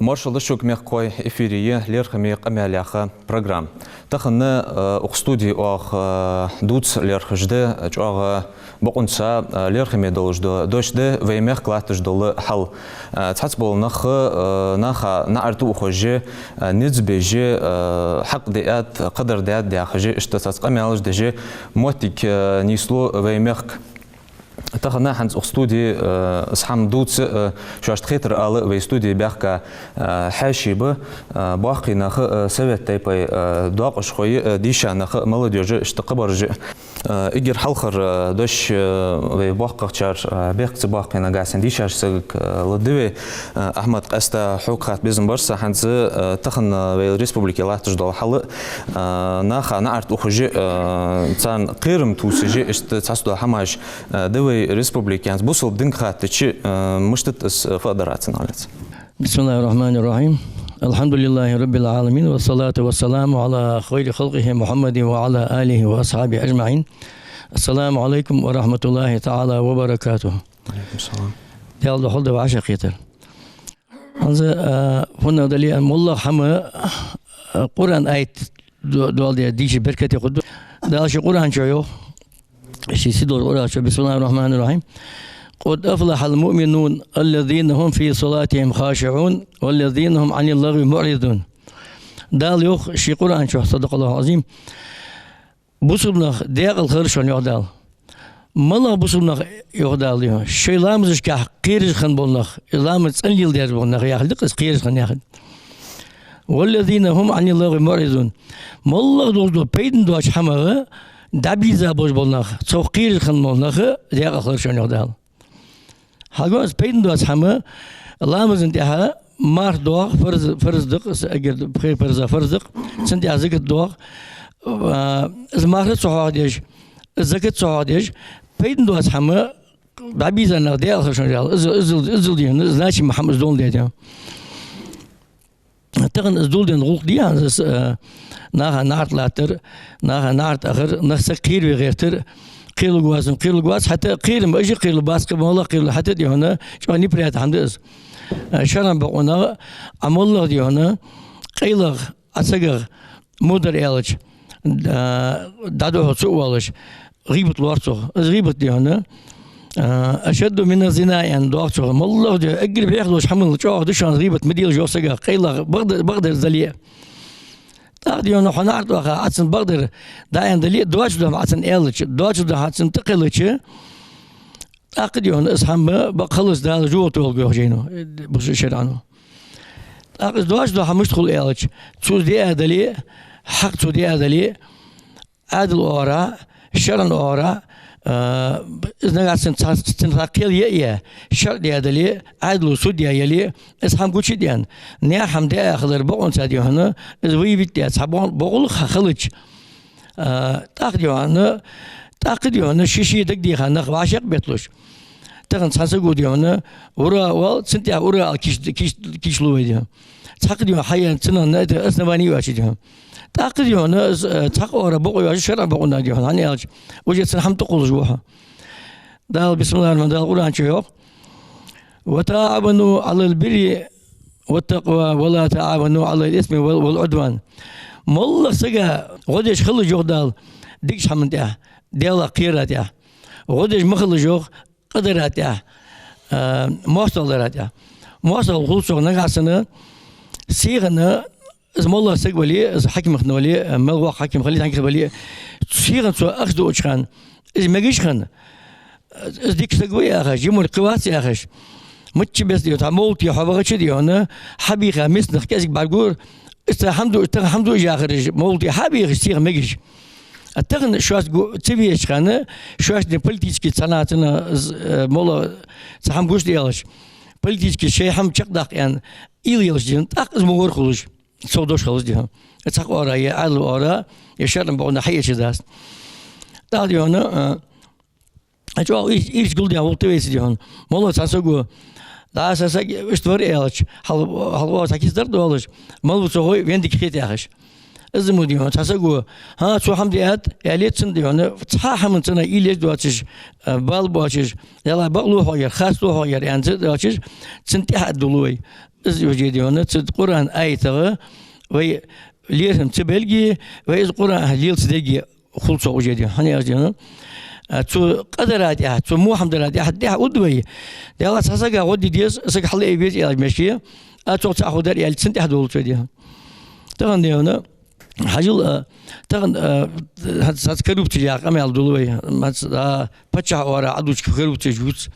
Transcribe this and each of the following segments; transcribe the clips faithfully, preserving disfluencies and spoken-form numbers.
Маршал да шуга, мехкахой, эфире я «ЛерхӀаме къамаьл» яха программа. Тахан, э, укх студе оаха, э, дувца лерхӀаш да, чӀоагӀа бокъонца, э, лерхӀаме долаш дола дош да вай мехка латташ дола хьал. Э, цхьацца бола нах, э, наха наӀарга ухаш, э, низ беш, э, хьакъ диад, кхадар диад яхаш, иштта цхьацца къамаьлаш деш, моттиг, э, нийслу вай мехка. Тахан хӀанз укх студе, э, из хӀама дувца, э, шоашта хетар ала вай студе баьхка, э, хьаьший ба, э, боккхий нах, э, совет тайпай, э, доакъашхой, э, дийша нах, молодёжь, иштта кхыбараш. Э, эггара хьалхара, э, дош, э, вай боккхагӀчар, э, бехк ца боаккхе, нагахьа санна дийшача сагага, э, ладувгӀа, э, Ахьмад, къаьстта хьога хатта безам бар са, хӀанз, э, тахан, э, вай республике латташ дола хьал, э, наха наӀарга ухаш, э, царна кхерам тувсаш, иштта цхьацца дола хӀамаш, э, да вай республике. ХӀанз бусалба динга хаттача, э, мишта да из, э, фу дар цун аьлча? بسم الله الرحمن الرحيم. الحمد لله رب العالمين، والصلاة والسلام على خير خلقه محمد وعلى آله وأصحابه أجمعين. السلام عليكم ورحمة الله تعالى وبركاته. وعليكم السلام. Даьла духьал да вай хетар. ХӀанз, э, фуннагӀа дале а, моллагӀа хӀама, э, Къуръан аят до-, дола де дийша беркате хургда. Дала ший Къуръан чу йоах, ший сийдолча Къуръан чу: بسم الله الرحمن الرحيم. قد أفلح المؤمنون الذين هم في صلاتهم خاشعون والذين هم عن اللغو معرضون. Дала йоах ший Къуръан чу, صدق الله العظيم, бусалба нах даькъала хилар шоана, йоах Дала. МалагӀа бусалба нах, йоах Дала, дий хьона? Шоай ламазашка кхераш хинна бола нах, из ламаз цӀена леладеш бола нах яхилга да-кх из, кхераш хинна яхилга. والذين هم عن اللغو معرضون. МоллагӀа долаш дола пайдана доаца хӀамах дӀабийрза болаш бола нах, цох кхераш хинна бола нах даькъала хилар шоана, йоах Дала. Хьалгон из пайдана доаца хӀама: ламаза тӀехьа марха доагӀа, фарз, фарз да-кх, с-, эггара пхе парза фарз да-кх, цун тӀехьа закат доагӀа, а, из марха ца хьоахадеш, из закат ца хьоахадеш, пайдана доаца хӀама дӀабийрза нах даькъала хилар шоана, йоах Дала. Из, из, из, из, дий хьона, значима хӀама из доландаь, дий хьона. Тахан из доландаь гӀулакх дий хьона из, э, наха наӀарга латтар, наха наӀарга ахар, нах саг кхераве гӀертар, кхералургвоацар, кхералургвац, хӀаьта кхерам, уж а кхералургбац-кх, моллагӀа кхералу, хӀаьта, дий хьона, чӀоагӀа неприятно хӀама да из. Э, шарӀан бокъонца, Ӏа моллагӀа, дий хьона, къайлагӀа Ӏа сагах мудар аьлча, д-, дӀадухьал ца оалаш, гӀийбат лоархӀ цох. Из гӀийбат, дий хьона, а, أشد من الزنا, аьнна, доагӀа цох. МоллагӀа, дий хьона, эггара бӀеха долча хӀамал чӀоагӀа да шоана гӀийбат ма делаш, йоах, сагах, къайлагӀа, бакъдар, бакъдар дале а. ТӀаккха, дий хьона, хьо наӀарга ваха, Ӏа цунна бакъдар дӀааьнна дале а, доацаш дола хӀама Ӏа цунна аьлча, доацаш дола хӀама Ӏа цунна тӀакхеллача, тӀаккха, дий хьона, из хӀама бакъ хилац, Дала жувгӀа толларгва, йоах жайно, бусалба шарӀо. ТӀаккха из доацаш дола хӀама мишта хул аьлча, цо из диа дале а, хьакъ цо диа дале а, Ӏаьдала оагӀорахьа, шарӀан оагӀорахьа, а, из нагахьа санна цхьа, цхьа кхел яь а яь, шарӀ диа дале а, Ӏаьдало судья яле а, из хӀама гучадаьнна, наьха хӀама диа хилар бокъонца, дий хьона, из выявить даь цхьа бо-, бокъонца хилча, а, тӀаккха, дий хьона, тӀаккха, дий хьона, ший-ший дагадеха нах вӀашагӀбетталуш. Тахан цхьан саго, дий хьона, ура оал, цунна тӀехьа ура ала кийч-, кийч-, кийчлу вай, дий хьона. Цхьаккха, дий хьона, хьаяьнна цунах на это основание йоацаш, дий хьона. ТӀаккха, дий хьона, из, э, цхьаккха оагӀорахьа бокъо йоацаш, шарӀан бокъонца, дий хьона, хьан аьлча, уже цун хӀама тӀакхоллаш ва хьо. Дала, بسم الله الرحمن الرحيم, Дала Къуръан чу йоах: وتعاونوا على البر والتقوى ولا تعاونوا على الإثم وال-، والعدوان. МоллагӀа сага гӀо деш хилалаш, йоах Дала, дикача хӀаман тӀехьа, Даьлах кхерара тӀехьа. ГӀо деш ма хилалаш, йоах, къа дара тӀехьа, а, моастагӀал дара тӀехьа. МоастагӀал хул цох нагахьа санна, сихана, из моллагӀа саг вале, из хьаким хинна вале, мел воккха хьаким хиле, хьаким вале, сихана цо ахча дуача хана, из мегаш хинна, из дика саг ва яхаш, жимар кхы вац яхаш, мичча беса, дий хьона, цхьа мовлате хьо вахача, дий хьона, хьабийха миска нах кӀезига бӀаргагур, из цхьа хӀама ду, тахан хӀама ду уж яхараш, мовлате хьабийхача сиха мегаш. А тахан шоашта гу-, ца везача хана, шоашта политически цхьана, цхьана, з-, э, моллагӀа цхьа хӀама гуш да аьлча, политически шоай хӀама чакхдаккха аьнна, уйла елча, дий хьона, тӀаккха из мугӀар хулаш, цох дош хилалаш, дий хьона. Цхьаккха оагӀорахьа, е Ӏаьдала оагӀорахьа, е шарӀан бокъонца хьаэцача дац. ТӀаккха, дий хьона, э, чӀоагӀа ирс-, ирс гулдаь гӀулакх да вай цу, дий хьона. МоллагӀа цхьан саго, дӀа са саг иштта вар аьлча, хьал-, хьалха цхьа кица дар долаш, мала ва цо хой, вен дика хет яхаш. Из мо, дий хьона, цхьа саго, хӀа, цо хӀама диад, аьле цунна, дий хьона, цхьа хӀаман цунах уйла еш доацаш, а, бала боацаш, ялла бакълу хьогӀ ер, харцлу хьогӀ ер, аьнна ца доацаш, цунна тӀехьа а дуллу вай. Из уже, дий хьона, цу Къуръан аятагӀа вай лерхӀам ца белларгья, вай из Къуръан лела ца дергья хул цох уже, дий хьона. ХӀана аьлча, дий хьона, а, цу къадара тӀехьа, цу мохьамдара тӀехьа, тӀехьа удда вай. Даьла, цхьа сага гӀо де деза, саг хьалаайбе веза аьлча мешке, а цох цхьа хӀама дар аьлча, цунна тӀехьа долаш ва, дий хьона. Тахан, дий хьона, хьажал, а, тахан, а, хӀанз, хӀанз коррупци яха къамаьл дулл вай. ХӀанз, а, паччахьа оагӀора Ӏадувцаш коррупци ювц.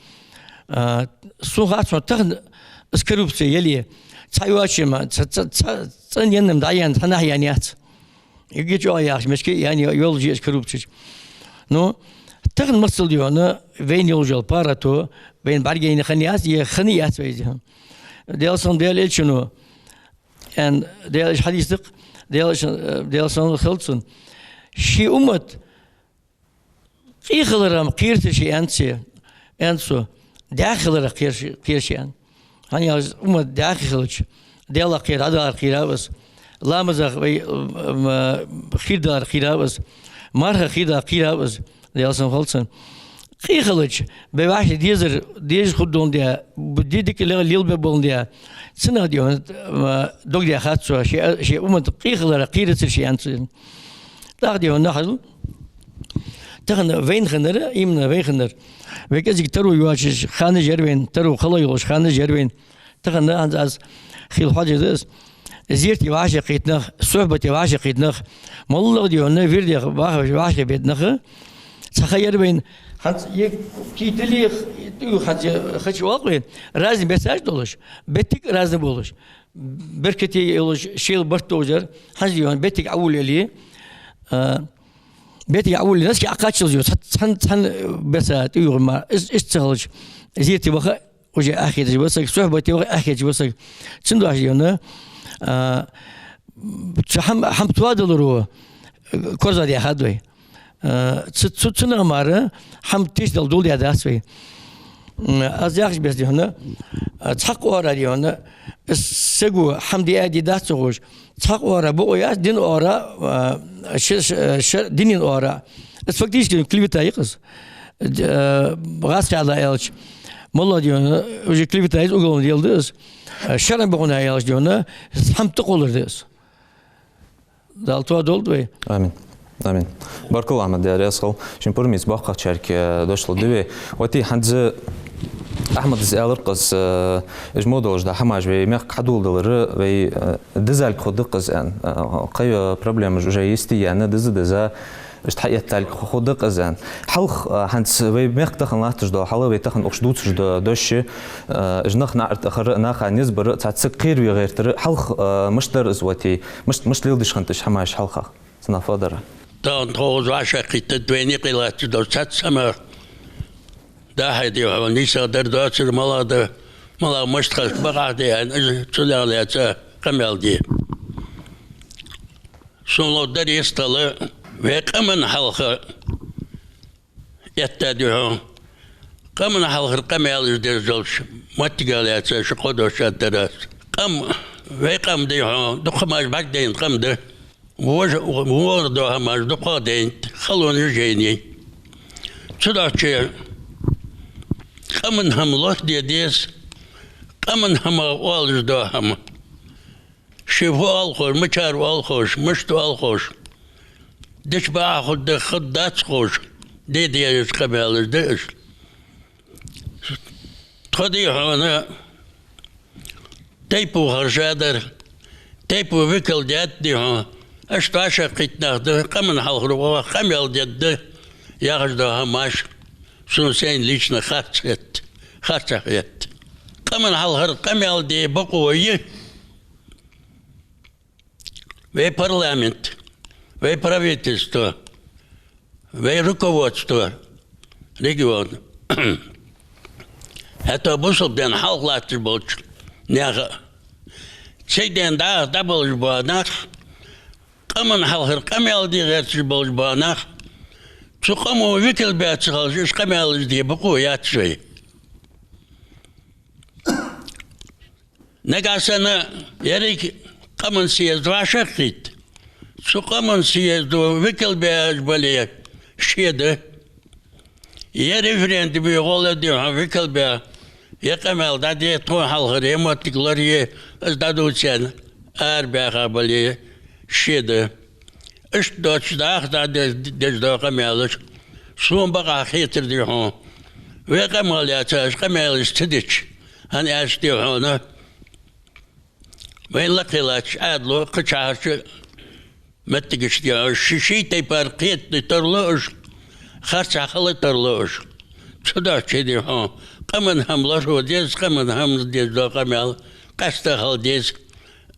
А, сона хац хьона, тахан из коррупци яле, цхьа йоацаш ма, цхьа, цхьа, цхьа цӀена енна-м дӀаяьнна, цхьаннахьа яьнна яц. Эггара чӀоагӀа яхача мешке яьнна йолаш я из коррупци. Ну, тахан мехкал, дий хьона, вайна йолаш йола паргӀато вайна бӀаргаяйна хинна яц, е хинна яц вай из. Даьла салам, Даьла элчано аьннад, Даьла элчан хьадис да-кх, Даьла элчан, э, Даьла салам хилда цунна. Ший уммат къе хиларах кхерацар ше, аьннад цо, аьннад цо, дӀаьха хиларах кхер ше, кхер ше, аьннад. ХӀана аьлча уммат дӀаьха хилча, Даьлах кхера, дӀадаларах кхерав из, ламазах вай, м, м, хьийрдаларах кхерав из, мархах хьийрдаларах кхерав из, Даьла салам хилда цунна. Къе хилча, вай вӀаши дезар, дезаш хургдолаш да, б-, ди дика ле-, лелабе болаш да, цунах, дий хьона, м, дог даьхад цо, ший, ший уммат къе хиларах кхерацар ше, аьннад цо. ТӀаккха, дий хьона, хьажал. Тахан вайна хиннар, именно вайна хиннар. Вай кӀезига таро йоацаш ханаш яр вайна, таро хала йолаш ханаш яр вайна. Тахан хӀанз аз хила хьожаргда аз. Зерате вӀашагӀкхийтта нах, сухьбате вӀашагӀкхийтта нах, моллагӀа, дий хьона, вирдех ваха-, вӀашагӀбетта нах цхьа ха яр вайна. ХӀанз е кий тилих, тӀух хӀанз хачи валкъ вайна. Разный бессаш долаш, беттиг разный болаш. Беркате йолаш, шел барт долаш яр, хӀанз, дий хьона, беттиг Ӏоволла яле, а, беттиг Ӏоволла яле, носки Ӏокхаччалца йо, цхьан, цхьан, цхьан беса тӀуйгӀа ма, ис-, иштта ца хилча, зерате ваха уже ахкхеташ ва саг, сухьбате ваха ахкхеташ ва саг. Цудухьа, дий хьона, а, цу хӀам-, хӀама тоадаларо корзагӀдаьхад вай. Э, цу, цу, цунах мара хӀама тешдала доладаь дац вай. М, аз яхаш беса, дий хьона, э, цхьаккха оагӀора, дий хьона, саго хӀама де а де дац ца ховш, цхьаккха оагӀора бокъо яц, дина оагӀора, э, ш-, ш-, ш-, дина оагӀора. Из фактически клевета я-кх из. Д-, э, гӀазкхийла аьлча, моллагӀа, дий хьона, уже клевета я из, уголовное дело да из. Э, шарӀан бокъонца аьлча, дий хьона, хӀама тӀакхоллар да из. Дала тоадолда вай. Амин. Амин. Баркал, Ахьмад, Даьла раьза хилва. Шун пурам ийца боккхагӀчарга, э, дош лургда вай. Вот и хӀанз Ахьмада аьлар-кх из, э, уж мо долаш да хӀамаш вай мехка хьадоладалар, вай, э, дизалга хургда-кх из аьнна. Э, кхы, э, проблемаш уже йисте яьнна, диза-диза, иштта хьаэтталга хургда-кх из аьнна. Хьалха, а, хӀанз вай мехка тахан латташ дола хьал, вай тахан укхаза дувцаш дола дош, а, уж нах наӀарга тӀахар а, наха низ бар а, цхьацца кхераве гӀертар а, хьалха, а, мишта дар из, вот и, мишта, мишта леладеш хиннад уж хӀамаш хьалха, цу наха фу дар? Тахан тхо укхаза вӀашагӀкхийттад вайна юкъе латташ дола цхьацца хӀама. ДӀахо, дий хьона, нийсагӀа дар доацар, малагӀа да, малагӀа мишта хилча бакъахьа да аьнна, из цунах лаьца къамаьл де. Сона ловш дар йистхила, вай къаман хьалха этта, дий хьона, къаман хьалхара къамаьлаш деш долча моттигах лаьца ши-кхо дош аргдар аз. Къам, вай къам, дий хьона, дукха хӀамаш бӀаргадайна къам да. Вож-, вогӀар дола хӀамаш дукхагӀа дайнад, халонаш а яьннай. Цудухьа къаман хӀама лоаттаде деза, къаман хӀамах оалаш дола хӀама. Ше фу оал ховш, мичара оал ховш, мишта оал ховш, дича бакъахьа хургда, хургдац ховш, де дезаш къамаьлаш да уж. Тхо, дий хьона, тайпо хержа дар, тайпо викал даьд, дий хьона, иштта вӀашагӀкхийтта нах да, къаман хьалхара ваха къамаьл дергда яхаш дола хӀамаш сона сайна лично харцахьа хет, харцахьа хет. Къаман хьалхара къамаьл де бокъо я вай парламент, вай правительство, вай руководство региона. ХӀаьта бусалба дина хьалха латташ болча наьха а, цига дена дӀа-, дӀаболаш бола нах, къаман хьалхара къамаьл де гӀерташ болаш бола нах, цу къамо викал баь ца хилча, уж къамаьлаш де бокъо яц вай. Нагахьа санна еррига къаман съезд вӀашагӀкхийтта, цу къаман съезда викал баьш бале, ше да. Е референдуме гӀолла, дий хьона, викал баь, Е къамаьл дӀаде тхона хьалхара, е моттиг лорае, из дӀадувце, арабаьха бале, ше да. Иштта доацаш дӀахо дӀадеш дола къамаьлаш, сона бакъахьа хетар, дий хьона, вай къамаьл яцаш, къамаьлаш ца дича, хӀана аьлча, дий хьона, вайна лакхе латтача Ӏаьдало, кхычахьарча моттигашка, дий хьона, ший-ший тайпара кхетаде тарлу уж, харцахьа хила тарлу уж. Цудухьа, дий хьона, къаман хӀама лорадеш, къаман хӀама деш дола къамаьл къаьстта хила деза.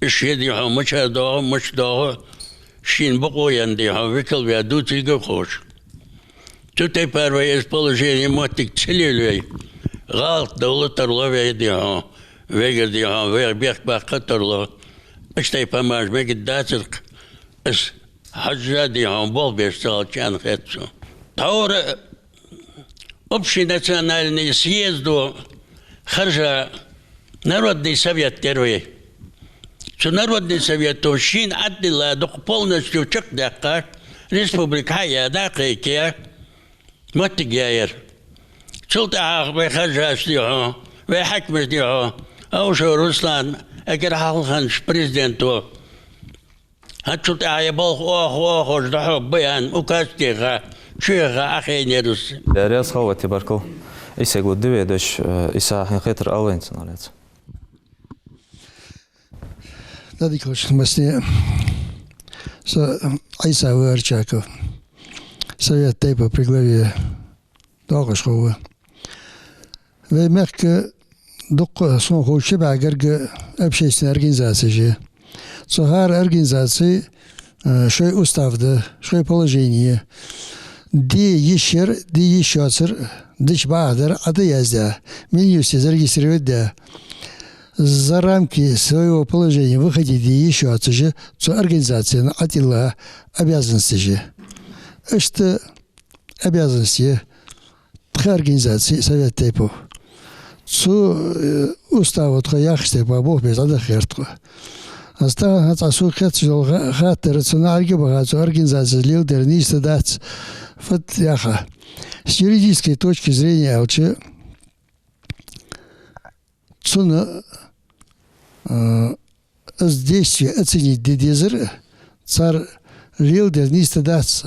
Ше, дий хьона, мичара доагӀа, мича доагӀа, шийна бокъо енна, дий хьона, викал ваь дувцилга кхувш. Цу тайпара вай из положени, моттиг ца лелае вай, гӀалат довла тарлу вай, дий хьона, вайгара, дий хьона, вайх бехк баккха тарлу. Иштта тайпара маж мегаргдацар-кх, из хьажжа, дий хьона, болх беш ца хилча, аьнна хет сона. Тхьовра общенациональный съездо хержа Народный совет яр вай. Цу Народный совето шийна Ӏадилла дукха полностью чакхдаьккха, республика хьа а яь, дӀакхайкаяь, моттиг яьяр. Цул тӀехьагӀа вай хержаш, дий хьона, вай хьакимаш, дий хьона, Аушев Руслан, эггара хьалха хиннача президенто, хӀанз цул тӀехьа ер болх оаха, оахаш дӀахьоргба аьнна, указ теха, чуеха Ӏохайнаяр из. Раьза хилва, баркал. Ӏийсайга лургда вай дош, э, Ӏийса, хьайна хетар ала вайна цунах лаьца. Дадикалаш масне. Со Ӏийса ва Арчаков. Совет тейпов при главе доакъашхо ва. Вай мехка дукха, сона ховча, ши бӀаь гарга общественни организацеш я. Цу хӀара организаце, э, шоай устав да, шоай положени я. Де йиш яр, де йиш йоацар, дича бахьа дар Ӏа да яздаь. Минюсте зарегистрировать даь. За рамки своего положения выходить де йиш йоацаш я цу организацена Ӏатилла обязанностеш я. Иштта обязанность я тха организаци, Совет тейпов. Цу, э, уставо тхо яхача тайпара болх беш дӀадаха гӀерт тхо. Аз тахан хӀанз цхьа сога хеташ дола ха-, хаттар, цу наӀарга баха, цу организацес леладер нийса дац, фат яха. С юридической точки зрения аьлча, цунна, э, из действие оценить де дезар, цар леладер нийса дац,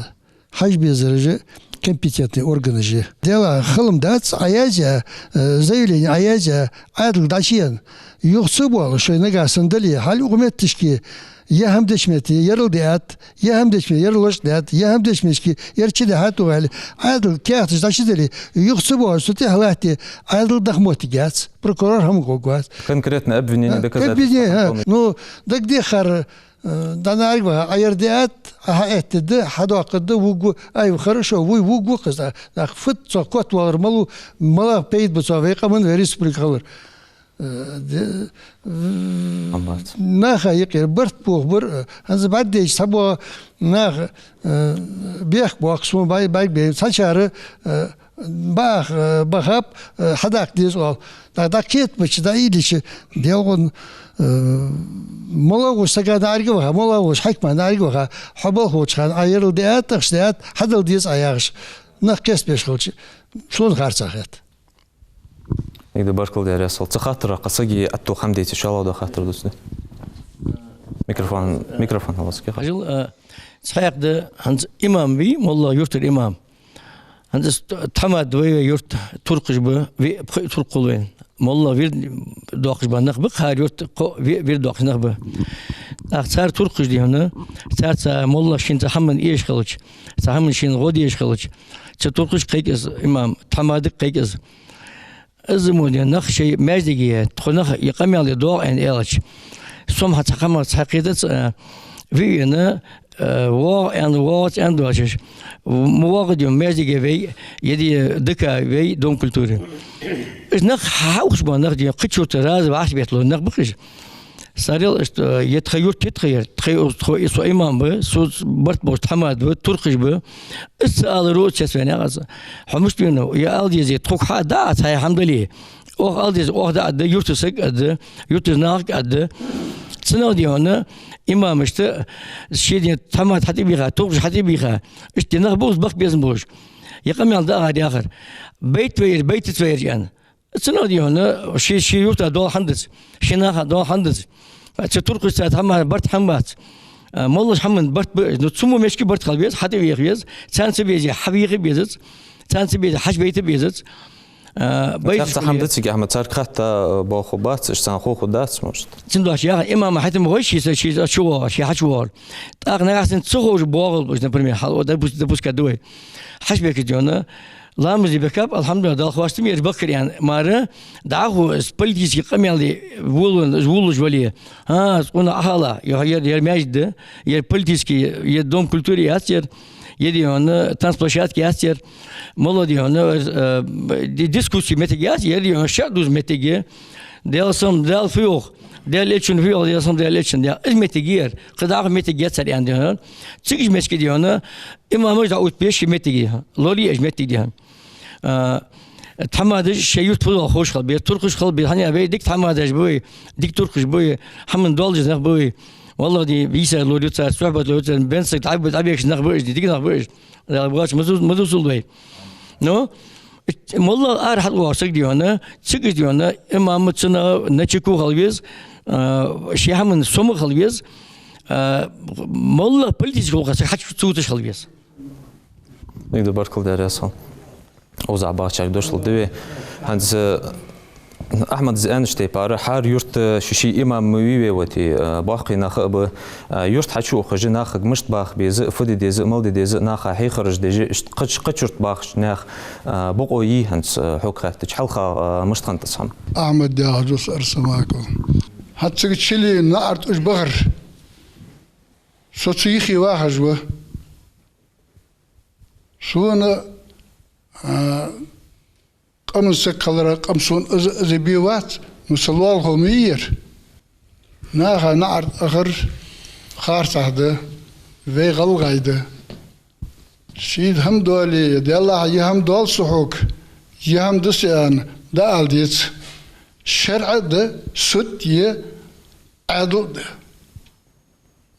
хьажа безараш компетентни органаш я. Делахь хала-м дац, Ӏа язъяь, э, заявлени Ӏа язъяь, Ӏаьдал дӀачуена, юха ца боалаш, шоай нагахьа санна дале, хьал укх метташка е хӀама деча метте ерал диад, е хӀама деча метте ералаш диад, е хӀама деча метте ер чу дихьа тӀа ваьле, Ӏаьдал каьхаташ дӀачудале, юха ца боалаш, цу тӀехьа латте, Ӏаьдал даха моттиг яц, прокурор хӀама гӀоргвац. Конкретно обвинение, а, доказательства обвинение, а, хьакъ хӀама. Ну, дагадехар, э, дӀа наӀарга ваха, Ӏа ер диад, Ӏа хьаэттад, хьадоаккхад, вувргва, ай, хорошо, вуй, вувргва-кх из, а, нах фат цох котвалар малув, малагӀа пайда ба цох вай къаман, вай республика хилар. Э, де-, Амбарц. Наха юкъера барт бохабар, э, хӀанз бӀаргадайча цхьабола наха, э, бехк боаккх сона бӀарг-, бӀаргабайна. Цхьачар, э, баха, э, бахаб, э, хьадаккха деза оал. ДӀа-, дӀакхетабича, дӀаийдича, делгӀун, э, малагӀча сага наӀарга ваха, малагӀча хьакима наӀарга ваха, хьо балха волча хана Ӏа ерал диад, ахча диад, хьадала деза Ӏа яхаш, нах кхестабеш хилча, сона харцахьа хет. Игда баркал дерригаш. Цу хаттара кхы сага аьттув хӀама дийца, шоллагӀа дола хаттар дувцаш да. Микрофон, микрофон хьалаца кхы. Хьажал, а, цхьаькха да, хӀанз имам вий, моллагӀа юртара имам. ХӀанз из т-, тхьамада вай, вай юрта туркхаш ба, виъ, пхиъ туркх хул вайна. МоллагӀа вирд доаккхаш ба нах ба, кхар юрта кхо, виъ вирд доаккхаш нах ба. ТӀаккха цар туркхаш, дий хьона, цар цхьа моллагӀа шийна цхьа хӀаман эша хилча, цхьа хӀаман шийна гӀо дезаш хилча, цу туркхашка кхайк из имам, тхьамадага кхайк из. Из мо, дий, нах шоай маьждиге, тхо нах е къамаьл де доагӀа аьнна аьлча, со-м хьа цхьа хӀама, цхьа кхетац, а, виъ вена, а, воагӀа аьнна, воагӀац аьнна доацаш, ма воагӀа, дий, маьждиге вай, е, дий, ДК вай, Дом культуры. Уж нах хьаухаш бола нах, дий, кхыча юрта раза вахаш бетталу нах ба-кх уж. Цар аьлар, что е тха юрт я тха ер, тха, тхо, со имам ва, со барт болаш тхьамада ва, туркхаш ба. Из ца аларо цецвенна яхац. Хьо мишта вена, е ала деза, тхога хьа а да, а цхьа хӀама дале. Оаха ала деза, оаха да а да, юрта саг а да, юрта нахага а да. Цунах, дий хьона, имамашта ший, дий, тхьамада хьатӀабийха, туркхаш хьатӀабийха. Иштта нах ба уж бакъ безам болаш. Е къамаьл да ахар яхар. Байт вайр, байтац вайр аьнна. Цунах, дий хьона, ший, ший юрта дола хӀама дац, ший наха дола хӀама дац. Цу туркхашца хӀама, барт хӀама бац. А, моллагӀча хӀаман барт ба, ну, цу мо мешки барт хила беза, хьатӀавеха веза, царна ца безе хьавеха безац, царна ца безе хьачубайта безац. А, царца хӀама дац цига, Ахьмад, царга хатта, а, боху бац, иштта царна хоху дац, может. Цин дош яха имам хьатим гой, ший са, ший са чу вогӀар, ший хьачу вогӀар. ТӀаккха нагахь санна ца ховш богӀал буш, например, хьал, о, допу-, допускать ду вай. Хьачубекаш, дий хьона, ламаз де бекап, алхьамдулиллахӀ, Дала хоастам яр, баккхар ян мара, дӀахо с-, политически къамаьли волан, вуллуш вале. ХӀа, цкъуна ахала, яр, яр, яр маьждиг да, яр политически, яр дом культуры яц, яр, яр, дий хьона, танцплощадка яц, яр, моллагӀа, дий хьона, э, ди-, дискуссии моттиг яц, яр, дий хьона, шаӀ дуза моттиг я. Даьла салам, Даьла фу йоах, Даьла элчан фу йоах, Даьла салам, Даьла элчан, Даьла, из моттиг я яр, кхы дӀахо моттиг яц цар, ян, дий хьона. Цига уж мешки, дий хьона, имамаш дӀаоттабе ший моттиге, лорае уж моттиг, дий хьона. А, тхьамадаш шоай юрта фу доагӀа ховш хила беза, туркхаш хила беза, хӀана аьлча вай дика тхьамадаш ба вай, дика туркхаш ба вай, хӀаман дола деза нах ба вай. ВаллахӀи, дий, бийсара лораю цар, сухьбат лораю цар, бенсаг дӀаб-, дӀабекаш нах ба уж, дика нах ба уж. Дала бахаш ма зу-, ма зусалда вай. Ну, моллагӀа ара хьатӀавоагӀаш саг, дий хьона, цига уж, дий хьона, имам цунна начеку хила веза, а, ший хӀаман сома хила веза, а, моллагӀа политически гӀулакха саг хьачу ца вуташ хила веза. Дика да, баркал, Даьла раьза хилва. Укхаза бахачарга дош лургда вай. ХӀанз, э, Ахьмада аьннача тайпара, хӀара юрта ший-ший имам ма вий вай, вати, э, боккхий нах а ба, э, юрт хьачу ухаш, нахага мишта баха беза, фу де деза, мала де деза, наха хьехараш деш, иштта кхач-, кхача юрта бахача наьха, э, бокъо йий хӀанз, э, хьога хаьттача, хьалха, э, мишта хиннад из хӀама? Ахьмада яхаш ва са, Арсамаков. ХӀанз цига чили наӀар тӀа уж бахар. Со цу юхе вахаш ва. Сона, а, къаман саг хиларах, къам сона из, из бе вац, ну, са лоалахо ма вий ер. Наха наӀар тӀа ахар харцахьа да, вай гӀалгӀай да. Шийна хӀама доале, Даьллахьа, ер хӀама доал со хьога, ер хӀама да са аьнна, дӀаала деза. ШарӀа а да, суд а я, Ӏаьдал а да.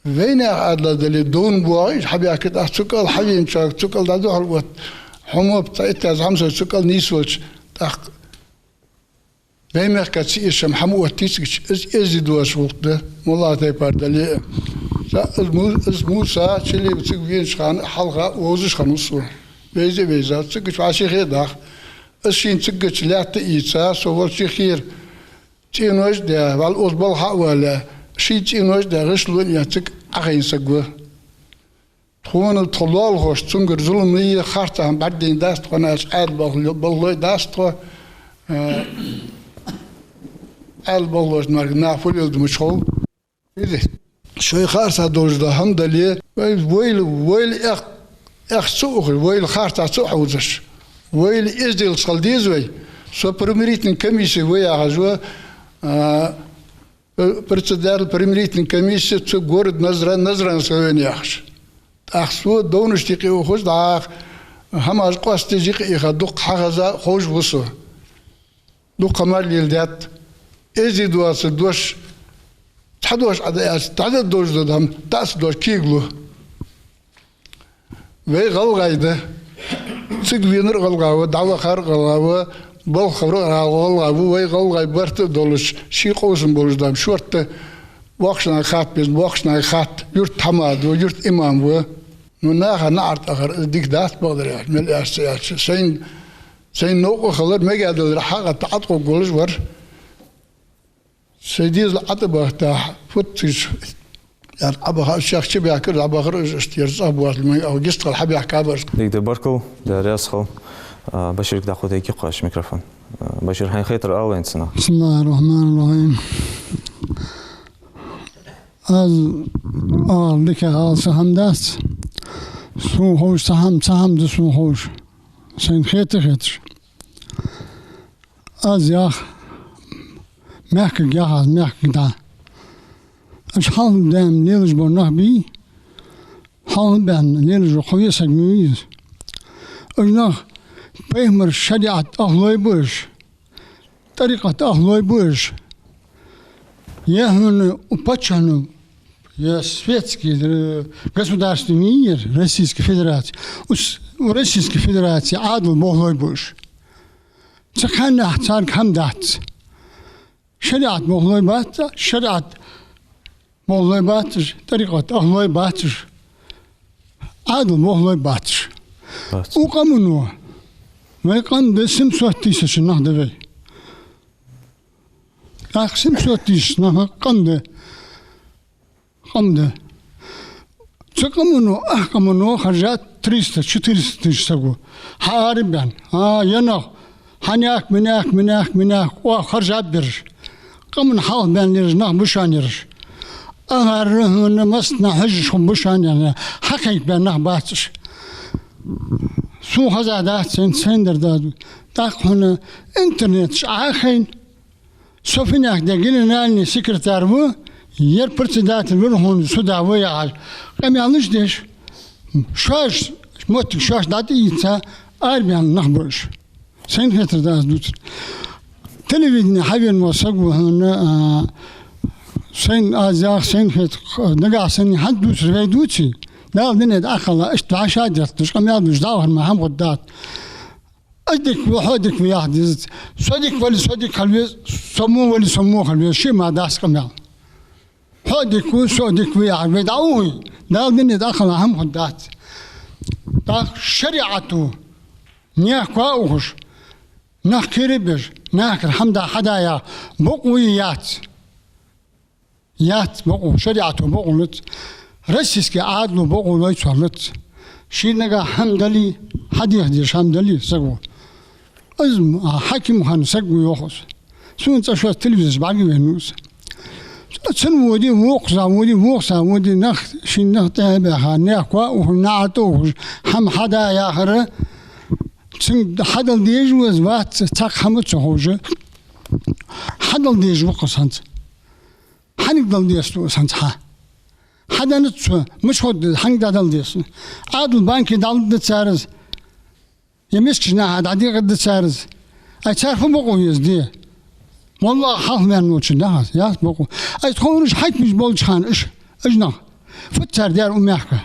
Вайнаьха Ӏаьдала дале, довна боагӀа уж, хьабаьхка, тӀаккха цу кӀал хьавеначоа, цу кӀал дӀадухьал отта, хьо мо цхьа иттаза хьамсара цу кӀал нийсвелча, тӀаккха вай мехка ца эшам хӀама оттац цига, из эздий доацаш гӀулакх да, моллагӀа тайпара дале а. Са, из Му-, из Муса чили цига венача хана хьалха вовзаш хиннав со. Вайза а вайза, цига вӀаший хеташ. Из шийна цигача лаьтта а ийца, со волча хера, цӀенош а даь, вӀалла укхаза балха а ваьлла, ший цӀенош а даь, гӀишло а яь, цига Ӏохайна саг ва. Тхона, тха лоалахошта цунгара зулам а, харцахьа хӀама бӀаргадайна дац тхо, аьлча, Ӏаьдала балха-, балхалой дац тхо, э, Ӏаьдала балхалошта мара наха фу леладу мича хов. Шоай харцахьа долаш дола хӀама дале, вай, вайла, вайла эх-, эхь ца ухаш, вайла харцахьа ца хьовзаш, вайла эзделца хила деза вай. Со примирительный комисси ва яхаш ва, а, председатель примирительной комисси цу города Назрань, Назране со вена яхаш. ТӀаккха со довнашта юкъе ухаш, дӀахо хӀамаш къоастадеш юкъе иха дукха хьахеза ховш ва со. Дукха мара леладаьд. Эздий доацар дош, цхьа дош Ӏа да аьлча, дӀа а долаш да хӀама, дӀа а ца дош кегалу. Вай гӀалгӀай да. Цига венар а гӀалгӀа ва, дӀавахар а гӀалгӀа ва, балха хилар а гӀалгӀа ва, вай гӀалгӀай барт а долаш, ший къовсам болаш да хӀама. Шортта боккхийча нахага хатта беза, боккхийча нахага хатта, юрта хӀама да, юрта имам ва. Ну, наха наӀар тӀа ахар, из дика дац бакъдар аьлча, мел аьлча ца аьлча. Сайна, сайна новкъа хилар, мегаделар хьагӀатта Ӏаткъо голаш вар. Сай дезал Ӏа тӀабахийтахь, футташ яр Ӏабаха, шех чубаьхкар, дӀабахар уж, иштта яр цӀагӀа боацаш, май ала гистхал хьабаьхкабар. Дика да, баркал, Даьла раьза хилва. А, Баширга дӀахо дайкхи кхоаш микрофон. А, Башир, хьайна хетар ала вайна цунах. بسم الله الرحمن الرحيم. Аз ала дика ала са хӀама дац. Сона ховш цхьа хӀама, цхьа хӀама да сона ховш. Сайна хеташ, хеташ. Аз ях, мехкага ях аз, мехкага дӀа. Уж хьалха баьнна лелаш бола нах бий, хьалха баьнна лелаш бола кхо-виъ саг ма вий из. Уж нах пайхамара шариӀата ахӀлой ба уж, тӀарикъата ахӀлой ба уж. Е хьона у паччахьалкхен, е светский, э, государство ма йий ер, Российская Федерация. Ус, у Российской Федерации Ӏаьдала болхлой ба уж. Цу ханнахьа царга хӀама дац. ШариӀат бохлой бац, шариӀат бохлой бац уж, тӀарикъат ахлой бац уж, Ӏаьдал бохлой бац уж. Бац. Укх къамо, вай къам да, семьсот тысяч нах да вай. ТӀаккха семьсот тысяч нах къам да. Къам да. Цу къамо, ах къамо харжа триста, четыреста тысяч саго. Хьаарабаьнна. А, е нах, хьанех, минех, минех, минех, оаха харжаб ераш. Къаман хьалха баьнна ераш нах ба шоана ераш. Ахара хӀана массанахьа хьожаш хул ба шоана ераш. Хьакхайкабаьнна нах бац уж. Сона хеза дац, сайна, сайна дар дац. ТӀаккха хьона интернета чу Ӏохайна. Со финех де генеральный секретарь ва, ер председатель Верховного суда ва яхаш, къамаьлаш деш, шоаш, моттиг шоаш дӀатӀаийца, арабаьнна нах ба уж. Сайна хетар да аз дувцар. Телевидене хьавена вола саг ва хьона, а, сайна аз ях, сайна хетар, нагахьа санна хӀанз дувцар вай дувций, Дала дунен тӀа Ӏокхалла, иштта вӀашагӀдетташ, къамаьл деш, дӀахо ма хӀама хургдац. Аз дика ва, хьо дика ва яха дезац. Со дика вале, со дика хила веза, со во вале, со во хила веза, ший ма дац къамаьл. Хьо дика ва, со дика ва яхаш, вай дӀаухе, Дала дунен тӀа Ӏокхалла хӀама хургдац. ТӀаккха шариӀато наьха коа ухаш, нах кхерабеш, нахагара хӀама да хьада яха бокъо е яц. Яц бокъо, шариӀато бокъо лац, российски Ӏаьдало бокъо лой цо лац. Ший нагахьа хӀама дале, хьадеха дезаш хӀама дале саго. Из, а, хьаким хинна саг ва йоах из. Сона цкъа шоаш телевизора чу бӀаргавайнав из. Цхьа цунна воде, вокхаза воде, вокхаза воде, нах, ший нах тӀехьа а баьха, наьха коа ухаш, наӀарга тӀа ухаш, хӀама хьада яхар, цунга хьадала дезаш ва из, вац, цхьаккха хӀама ца ховш. Хьадала дезаш ва-кх из хӀанз. Хьанга дала деза тхо из хӀанз хьа? Хьаденнад цо, мича хургда из, хьанга дӀадала деза? Ӏаьдала банке дӀалургда цар из? Е мискача наха дӀадийкъаргда цар из? Ай, цар фу бокъо еза де? Моллагӏа хьалха ваьнна волчун да хьа, яц бокъо. Ай, тховраш хьакимаш болча хана уж, уж нах, фуд цар даьр укх мехка?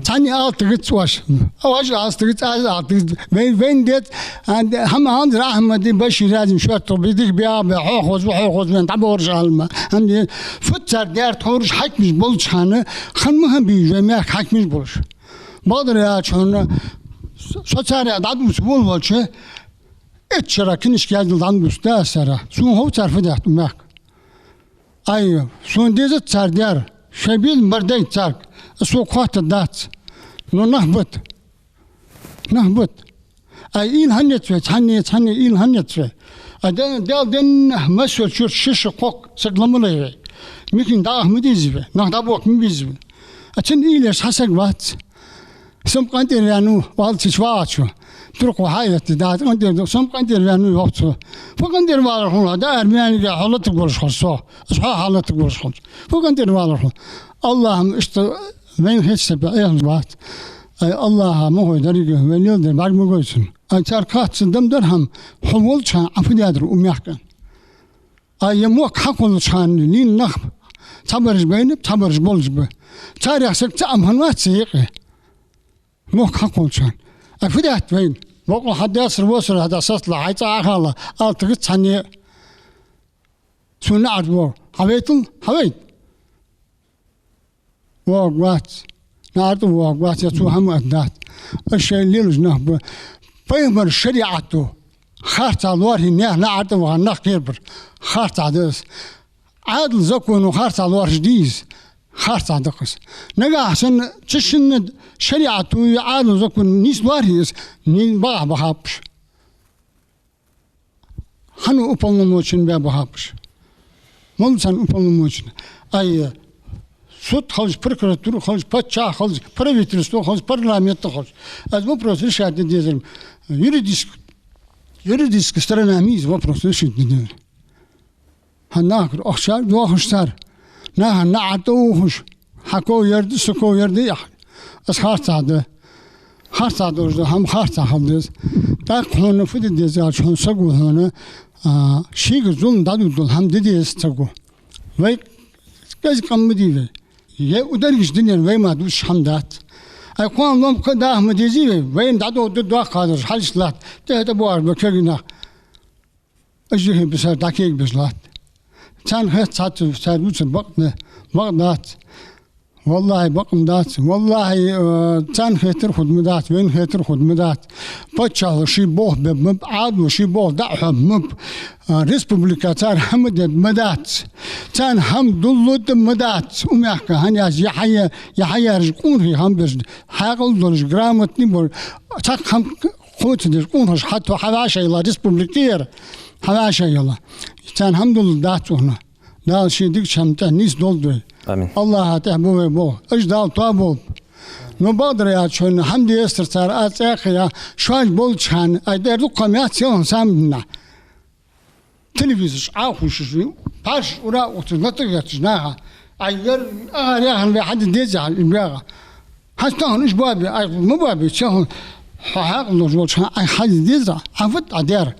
Цхьанне ала тигац оаш. Оаш ала тигац, аз ала тигац. Вай, вайна деза, а, де-, хӀама хьанзар Ахьмади, Башири, Разими шоаш тхо бе дика беа бе, хьо хоза ва, хьо хоза ва, дӀабоагӀараш алма. ХӀама де-, фуд цар даьр тховраш хьакимаш болча хана, хинна ма хиннабий вай мехка хьакимаш болаш. Бакъдар аьлча хьона, со царех дӀадувца волавелча, итт шера книжка яздаь дӀадувцаргда аз царех. Сона хов цар фу даьд укх мехка. Ай, сона дезац цар даьр, шоай безам бар дайта царга, аз сога хоаттаргдац. Но нах бита. Нах бита. Ай, уйла хӀана ец вай, цхьанне, цхьанне уйла хӀана ец вай? Ай, Дала, Дала денна массайолча юрта ши-ши, кхоккха саг ла ма лой вай. Михин дӀаха ма дезий вай, нах дӀабохка ма безий вай. Ай, цунна уйла еш цхьа саг вац. Со-м къинтӀера ваьннав, валлахӀи, цу чу вагӀача. Туркхо хьаэтта дац къинтӀера, со-м къинтӀера ваьннав, йоах цо. Фу къинтӀера валар хьона, даар маьнга хьо латаргволаш хул со. Аз хьо хьа латаргволаш хул. Фу къинтӀера валар хьона? АллахӀ-м иштта вайна хеташ сепа эхалаш вац. Ай, АллахӀа ма хой деррига, вай леладер бӀарг ма гой цунна. Ай, цар кхаччалца дам дар хӀама, хьо волча хана Ӏа фу даьдар укх мехка? Ай, е мохк хьакхоллача хана лийнна нах цхьабараш байнаб, цхьабараш болаш ба. Царех саг цаӀ-м хиннавац са юкъе. Мохк хьакхоллача хана. Ай, фу даьд вайна? Бокъо хьа даьсар-воасар хьа да састла, хьай цӀа Ӏохайла, ала тигац цхьанне. Сона наӀарга воагӀа. Хьавайтал? Хьавайта. ВоагӀаргвац. НаӀарга тӀа воагӀаргвац, е цо хӀама а дац. Уж шоай лелаш нах ба. Пайхамара шариӀато харцахьа лоархӀе наьха наӀарга тӀа ваха нах кхерабар. Харцахьа да из. Ӏаьдала законо харцахьа лоархӀаш дий из? Харцахьа да-кх из. Нагахьа санна цу шинна шариӀатои Ӏаьдала законои нийса лоархӀе из, ни бакъахьа бахаб уж. Хьан уполномоченни баь бахаб уж? Мала царна уполномоченни? Ай, суд хилча, прокуратура хилча, паччахь хилча, правительство хилча, парламент хилча. Аз вопрос решать де дезар-м юридическ-, юридическая сторона ма йий из вопрос решить де дезар. ХӀана нахагара ахча доахаш цар, наха наӀарга тӀа ухаш, хьа ков ер да, са ков ер да яхаш. Из харцахьа да. Харцахьа долаш да, хӀама харцахьа хила деза. ТӀаккха хьона фу де деза аьлча, хьона саго хьона, а, шийгара зулам дӀадода дола хӀама де деза саго. Вай кӀезига къам ма дий вай. Е удерригача дунен вай мара дувцаш хӀама дац. Ай кхоана лом кхы даха ма дезий вай, вайна дӀадода доккха хазарш хьалаш латт, тӀехьа тӀабоагӀаш ба кагий нах. Уж юхе бисар дӀакегабеш латт. Царна хет цхьацца цар дувцар бакъ да, бакъ дац. Валлахьи, бакъ ма дац. Валлахьи, э, царна хетар хургдац, вайна хетар хургдац. Паччахьалкхе ший болх бергба, Ӏаьдало ший болх дӀа а хьоргба, э, республике цар хӀама дергдац. Царна хӀама дуллургдац. Укх мехка хӀанз я хьая-, я хьаяьржа къонахий хӀама берш, хьаькъал долаш, грамотни болаш, цхьаккха хӀама кхоачадеш къонахий хьатӀа хьавӀашагӀъелла республикера, хьавӀашагӀъелла. Царна хӀама дуллургдац укхаза. Дала ший дикача хӀаман тӀа нийсдолда вай. Амин. АллахӀа тӀехьа ба вай болх. Уж Дала тоаболба. Ну, бакъдар аьлча, шоана хӀама дезар цар, аз цӀаькха а я, шоаш болча хана, ай, дер дукха меца селхан самадина. Телевизораш Ӏохувшаш, пхьарш ура ухташ, лата гӀерташ наха. Ай, яр, агӀар яхана вай хьаде деза хьал, им бяга. Хьаста тахан уж боабе, ай, ма боабе, селхан хьо хьаькъал долаш волча хана, ай, хьаде деза, Ӏа фуд Ӏа дер?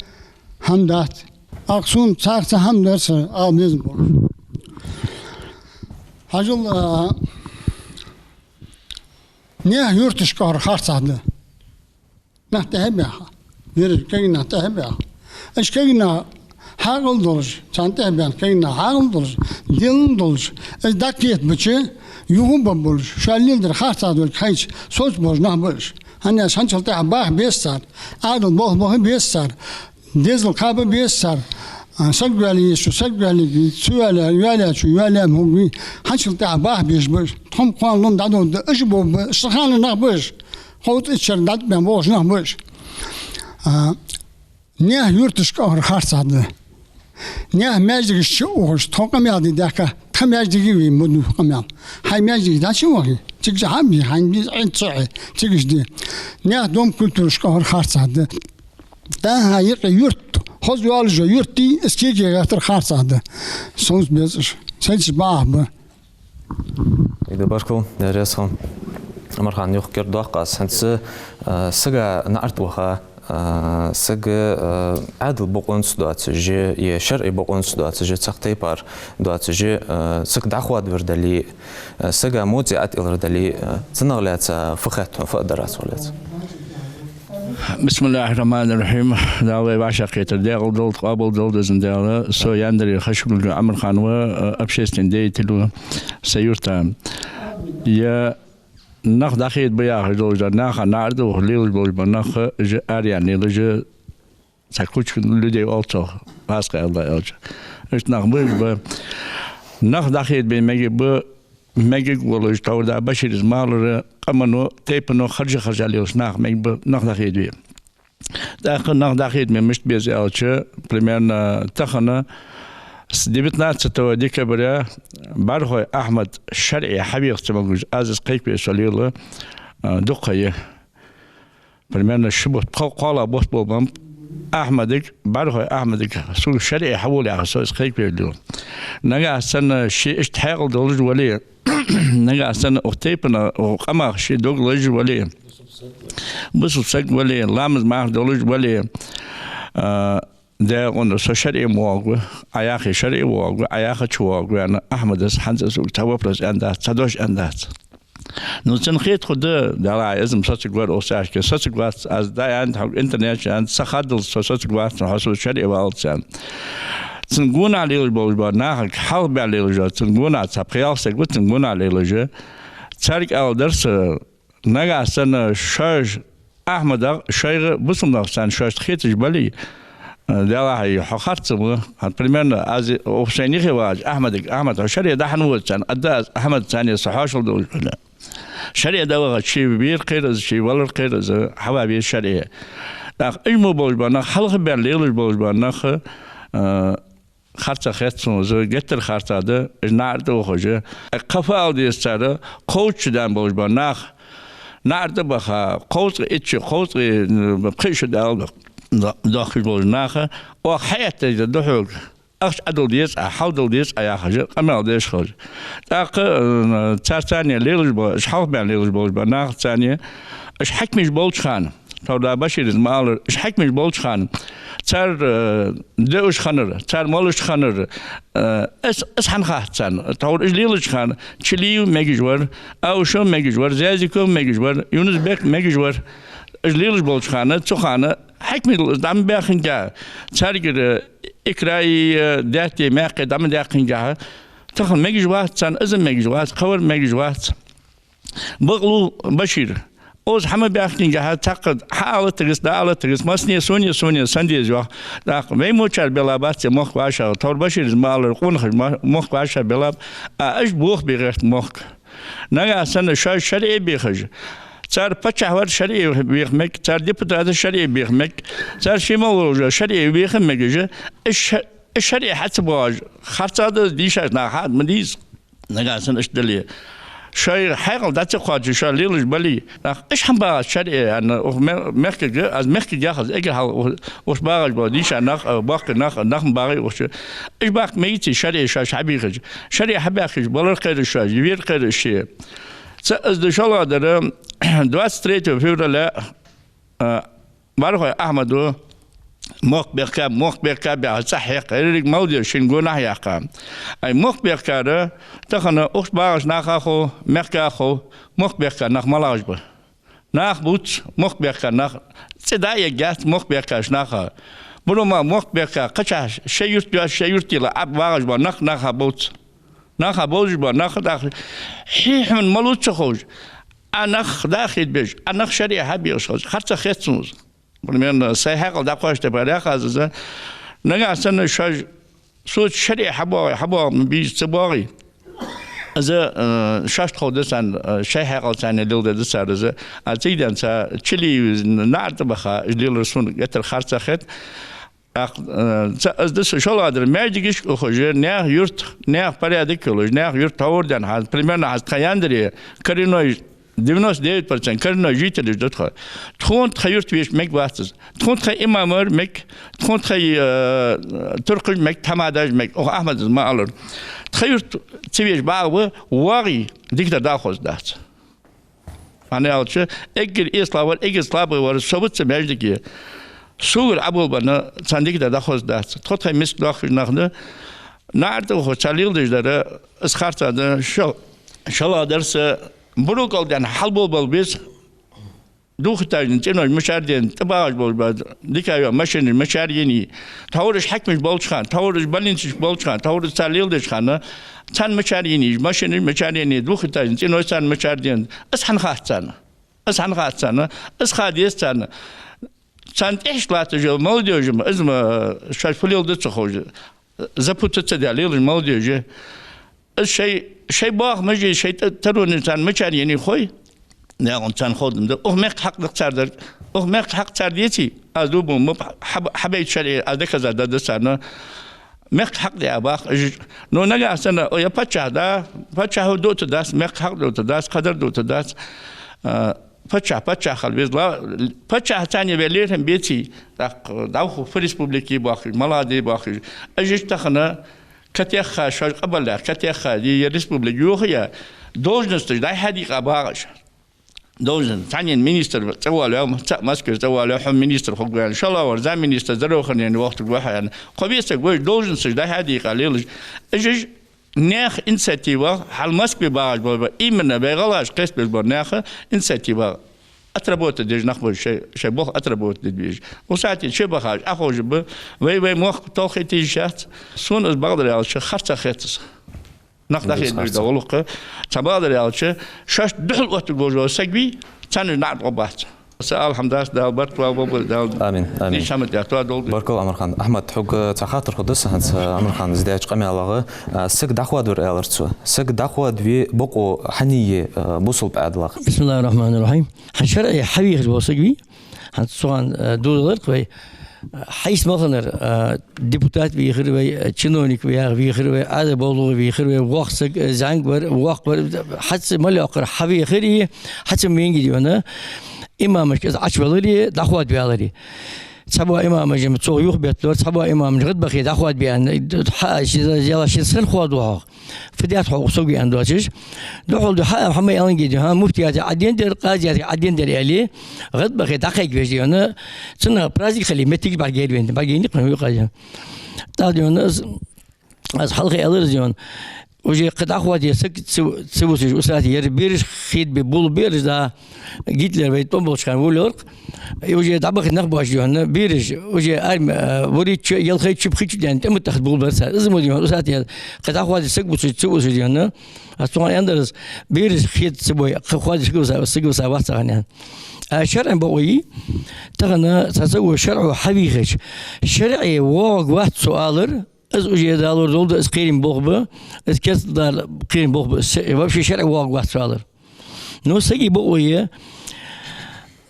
ХӀама дац. Акх сона царца хӀама дар са, а, безам болаш. Хьажал, а, наьха юрташка хӀара харцахьа да. Нах тӀехьа баьха. Вираж кагий нах тӀехьа баьха. Уж кагий нах хьаькъал долаш, царна тӀехьа баьнна кагий нах хьаькъал долаш, дин долаш, уж дӀакхетабича, юха а бабболаш, шоай леладер харцахьа долга хайча, соцаболаш нах ба уж. ХӀана аьлча хӀанзчул тӀехьа баха беза цар, Ӏаьдала болх баха беза цар, дезал кхаба беза цар, а, саг ваьле езачо саг ваьле, ца ваьле, ваьлачо ваьле ма хургвий, хӀанзчул тӀехьа баха безаш ба уж. Тхо-м кхоана лом дӀадода, уж а бовргба, уж цу хана нах ба уж. Кховзткъа итт шера дӀатӀабаьнна болаш нах ба уж. А, наьха юрташка хӀара харцахьа да. Наьха маьждигашка чу а ухаш, тхо къамаьл де даьхка, тха маьждиге ве ма дий къамаьл. Хьай маьждиге дӀачу а вахе, цига чу хӀама бе, хьайна беза Ӏин ца хье, цига чу де. Наьха дом культурашка хӀара харцахьа да. ДӀахо юкъе юрт, хоза йоалаш йола юрт дий, из кеге гӀертар харцахьа да. Сонца беза уж. Цхьайтташ бакъахьа ба. Ида баркал, Дерес хан. Амархан, юха кердадоаккх аз. ХӀанз, а, сага наӀарга ваха, а, сага, а, Ӏаьдала бокъонца доацаш, е шарӀий бокъонца доацаш, цхьа тайпара доацаш, а, саг дӀахоадавар дале, а, сага моцӀи ӀотӀаэлар дале, а, цунах лаьца фу хет хьона, фу аргдар Ӏа цох лаьца? بسم الله الرحمن الرحيم. Дала вай вӀашагӀкхетар даькъала долда, къоабал долда из Дала. Со Яндаре Хашагульгов Амархан ва, а, общественный деятель ва са юрта. Я нах дӀахеда ба яхаш долаш дар, наха наӀарга ваха лелаш болаш бар нах, уж араяьнна лелаш, цхьа кучка людей оал цох, паскъа аьлча. Иштта нах ба уж ба. Нах дӀахеда бе мегаргба, мегаргволаш, товрда башириза малара, къамано, тайпано харжа-харжа лелаш нах мегаргба, нах дӀахеда ве. ТӀаккха нах дӀахеда ме мишта беза аьлча, примерно тахан с девятнадцатого декабря БӀархой Ахьмад шарӀе хьавеха ца могаш, аз из кхайкаве со лела, а, дукха ха я. Примерно ши бутт, кхо-, кхоалагӀа бутт болабеннаб Ахьмадага, БӀархой Ахьмадага, сога шарӀе хьавола яхаш, со из кхайкаве лела. Нагахьа санна ше иштта хьаькъал долаш вале, нагахьа санна укх тайпан, укх къамах ше дог лазаш вале, бусалба саг вале, ламаз-марха долаш вале, а, даькъала со шарӀе ма воагӀаргва, Ӏа яхе шарӀе воагӀаргва, Ӏа яхача воагӀаргва аьнна, Ахьмадас хӀанз сога цхьа вопрос аьннадац, цхьа дош аьннадац. Ну, цунна хетаргда, Дала, из-м соцаргвар укх сахьате, соцаргвац, аз дӀааьннад хьога, интернета чу аьннад, са хаддалца со соцаргвац, хьо сона шарӀе валац аьнна. Цун гонахьа лелаш болаш бар нахага хьалхабаьнна лелаш бар, цун гонахьа цхьа пхи-ялх саг ва цун гонахьа лелаш. Царга аьннадар са, нагахьа санна шоаш Ахьмадах, шоайга бусалба нах санна шоашта хеташ бале, Далла хьалха, хьо харц ма ва. ХӀанз, примерно, аз укх шоай юхе вагӀача Ахьмадага: «Ахьмад, хьо шарӀе дӀахьо вац?» — аьнна, аргда аз Ахьмада царна, со хьоашалгӀа долаш хилча. ШарӀе дӀавахача ше вера кхера из, ше валар кхера из, хьаваха веза шарӀе. ТӀаккха уж мо болаш бар нах, хьалхабаьнна лелаш болаш бар нах, а, харцахьа хет сона из, геттара харцахьа да, уж наӀарга тӀа вахаш. Кхы фу ала деза цар, кховзткъа шу даьнна болаш бар нах, наӀарга тӀа баха, кховзткъа итт шу, кховзткъа, м, пхи шу даьнна до-, до-, доахкаш болаш нах, оаха хьаэттар да хьога. Ахча Ӏодала деза Ӏа, хьалдала деза Ӏа яхаш, къамаьл деш хилча. ТӀаккха, м, цар царна лелаш ба, уж хьалхабаьнна лелаш болаш бар нах царна, уж хьакимаш болча хана, Тхьовра да Башира из ма аллара, уж хьакимаш болча хана, цар, э, деуш хиннар, цар молаш хиннар, э, из, из хӀана хац царна? Тхьовра уж лелача хана Чилиев мегаш вар, Аушев мегаш вар, Зязиков мегаш вар, Юнус-Бек мегаш вар. Уж лелаш болча хана, цу хана хьакимаш дӀа ма баьхкинге, царгара икра е, э, даьтта е, маькха е дӀа ма даьккхинге, тахан мегаш вац царна, из мегаш вац, кхывар мегаш вац. Бакълув Башир. Укхаза хьа ма баьхкинге, цхьаккха хьа алатагас, да алатагас, массане, суне, суне, сенна деза йоах. ТӀаккха вай мочар беллабац ер мохк вӀашагӀ, тхьовра Башира из ма аллара, къонахаша мо-, мохк вӀашагӀ беллаб, а уж бохабе гӀерт мохк. Нагахьа санна шоаш шарӀе бехаш, цар паччахь вар шарӀе веха мег, цар депутаташ шарӀе беха мег, цар ший мел волаш шарӀе веха мегаш, уж ша-, уж шарӀе хьа ца боагӀаш, харцахьа да из дийшача наха хьа ма дийца. Нагахьа санна иштта дале, шоай хьаькъал дӀа ца кхоачаш, шоаш лелаш бале, нах, уж хӀана багӀац шарӀе, аьнна, укх ме-, мехкага, аз мехкага яхац, эггара хьалха у-, укхаза багӀаш бола дийша нах, а, боккхий нах, нах ма багӀий укхаза. Уж баккха мегаций шарӀе шоаш хьабехаш? ШарӀе хьабаьхкача балар кхайраш шоаш, вер кхайраш шоаш. Цхьа из да, шоллагӀдар, двадцать третьего февраля, а, Бархой Ахьмада мохк бехка, мохк бехка баьхача цӀагӀа хьекха, еррига молодёжь шийна гонахьа яьккха. Ай, мохк бехкар, тахан укх чу багӀача наха хов, мехка хов, мохк бехка нах малагӀаш ба. Нах бувц, мохк бехка нах, цӀи дӀа а ергьяц мохк бехкача наха. Буро мара мохк бехка, кхычахьа шоай юрт йоацаш, шоай юртал Ӏа багӀаш бола нах наха бувц. Наха бовзаш бола нах, тӀаккха хье хьона малув ца ховш, а нах дӀа а хетабеш, а нах шарӀе хьабехаш хилча, харцахьа хет сона из. Примерно сай хьаькъал дӀакхоачаш тӀабаьхкар аз из. Нагахьа санна шоаш соца шарӀе хьабоагӀе, хьабоагӀа ма беза, ца боагӀе, из, э, шоашта ховргда царна, э, шоай хьаькъал царна леладергда цар из. А цига денз Чилиев из наӀар тӀабаха, уж лелар сона геттара харцахьа хет. ТӀаккха, э, цхьа из да са, шоллагӀдар, маьждигашка ухаш, наьха юрт, наьха порядок йолаш, наьха юрт тхьовра денз хьа, примерно хьа тха яндаре коренной, девяносто девять процент коренной жителаш да тха. Тхона тха юрта вешар мегаргвац из. Тхона тха имамаш мег, тхона тха, э, туркхаш мег, тхьамадаш мег, укх Ахьмада из ма аллара. Тха юрта ца веш багӀа ва, воагӀе, дикадар дӀахозаргдац. ХӀана аьлча, эггара эсалагӀа вар, эггара слабый вар со ва цу маьждиге. Согара Ӏоболабенна царна дикадар дӀахозаргдац. Тхо тхоай миска доахкаш нах да. НаӀар тӀа ухаш цар леладеш дар, из харцахьа да, шо-, шоллагӀдар, са буро кӀал денз хьалболабала беза. Двухэтажни цӀенош мичара денз, тӀабагӀаш болаш ба дика йола машенаш мичара енай. Тхьовра уж хьакимаш болча хана, тхьовра уж больницашка болча хана, тхьовра уж цар леладеча хана, царна мичара енай уж машенаш, мичара енай двухэтажни цӀенош, царна мичара денз. Из хӀана хац царна? Из хӀана хац царна? Из ха деза царна. Царна тӀехьашка латташ йола молодёжь-м, из-м шоаш фу леладу ца ховш, запутаться даь лелаш молодёжь я. Из шоай, шоай боахамаш а, шоай т-, таронаш царна мичара енай хой? Наькъа царна ховргда-м да. Укх мехка хьакъ да-кх цар дар. Укх мехка хьакъ цар деций? Аз дув буъ-м ба, хьаб-, хьабайта шарӀе, аз доказать дергда царна. Мехка хьакъ да а баккха уж. Ну, нагахьа санна, о, е паччахь да, паччахьо дуъ тӀа дац, мехка хьакъ дуъ тӀа дац, кхыдар дуъ тӀа дац. А, паччахь паччахь хила веза. Ла-, паччахь царна вай лерхӀам беций? ТӀаккха дӀахо фу республика я бохкаш, малагӀа да бохкаш. Уж иштта тахан катехха, шоаш къабалъяь, катехха, е, е республика йохаяь, должносташ дӀа-хьа дийкъа багӀаш. Должен, цхьанне министр цӀавоалаю, цхьа Москвера цӀавоалаю, хьо министр хургва аьнна, шоллагӀвар замминистра здравоохранения вахийтаргва хьо аьнна. Кхо-виъ саг вай уж должносташ дӀа-хьа дийкъа лелаш. Уж, уж наьха инициативах, хьал Москве багӀаш бола, именно вай гӀалгӀаша кхестабеш бола наьха инициативах отработать деш нах ба уж, шоай, шоай болх отработать де дезаш. Укх сахьате чу бахаш, Ӏоховша ба, вай, вай мохк толхе тийша яц. Сона из, бакъдар аьлча, харцахьа хет из. Нах дӀахетабеш да гӀулакх. Цхьа, бакъдар аьлча, шоашта духьал оттаргволаш вола саг вий, царна уж наӀарга гӀо бац. Са алхьамдас, Дала барт вагӀа бобар, Дала... Амин, амин. Дийша хӀама тӀехьа тоадолда. Баркал, Ӏумархан. Ахьмад, хьога цхьа хаттар хургда са хӀанз, Ӏумархан, из даьча къамаьлагӀа. А, саг дӀахоадавар аьлар цо. Саг дӀахоадаве бокъо хьан я, а, бусалба Ӏаьдалах? بسم الله الرحمن الرحيم. ХӀанз шарӀе хьавехаш вола саг вий? ХӀанз цу хана, э, дозаларх вай, э, хьайса мел хиннар, э, депутат вийхар вай, э, чиновник вийхар вай, Ӏаьдала бовлугӀа вийхар вай, воккха саг, э, зӀамига вар, воккха вар, хьаца мел йоккхар хьавехари, хьаца менгид йона, имамашка из Ӏочуваьлари, дӀахоадаваьлари. цхьабола имамаш-м цох юхабетталора, цхьабола имамаш гӀадбахе дӀахоадабе аьнна, хьа, ши, яла ши сан хоадо хьох. Фу даьд хьо укх сога аьнна доацаш. Духьал да хьа, хьа ма аьланге да, хьа, муфтиятага Ӏадин дар, къазиятага Ӏадин дар аьле, гӀадбахе дӀакхайкавеш да хьона, цунах праздник хиле, моттиг бӀаргаяйр вайна, бӀаргаяйнай-кх вай къаза. ТӀаккха да хьона, аз, аз хьалха аьлар из да хьона. Уже кхы дӀахоаде саг ца, ца вусаш, усатий яр, бераш хетабе, бул бераш да, Гитлер вай тӀом болча хана волавелар-кх. И уже дӀабаха нах боацаш да хьона, бераш, уже арми, а, ворхӀитта шу, ялхайтта шу, пхийтта шу даьнна, тӀема тӀехьа бул бар цар. Из мо да хьона, усатий яр, кхы дӀахоаде саг вусаш, ца вусаш да хьона. Аз цунга аьннадар из, бераш хета ца бой, кхы хоаде саг виса, саг виса вац цхьан хана. А шарӀан бокъо йий, тахан цхьа саго шарӀо хьавийхача, шарӀе воагӀаргвац цо алар, из уже далор дола да, из кхерам болх ба, из керста дар кхерам болх ба, из вообще шарӀе воагӀаргвац цо алар. Ну, сага бокъо я,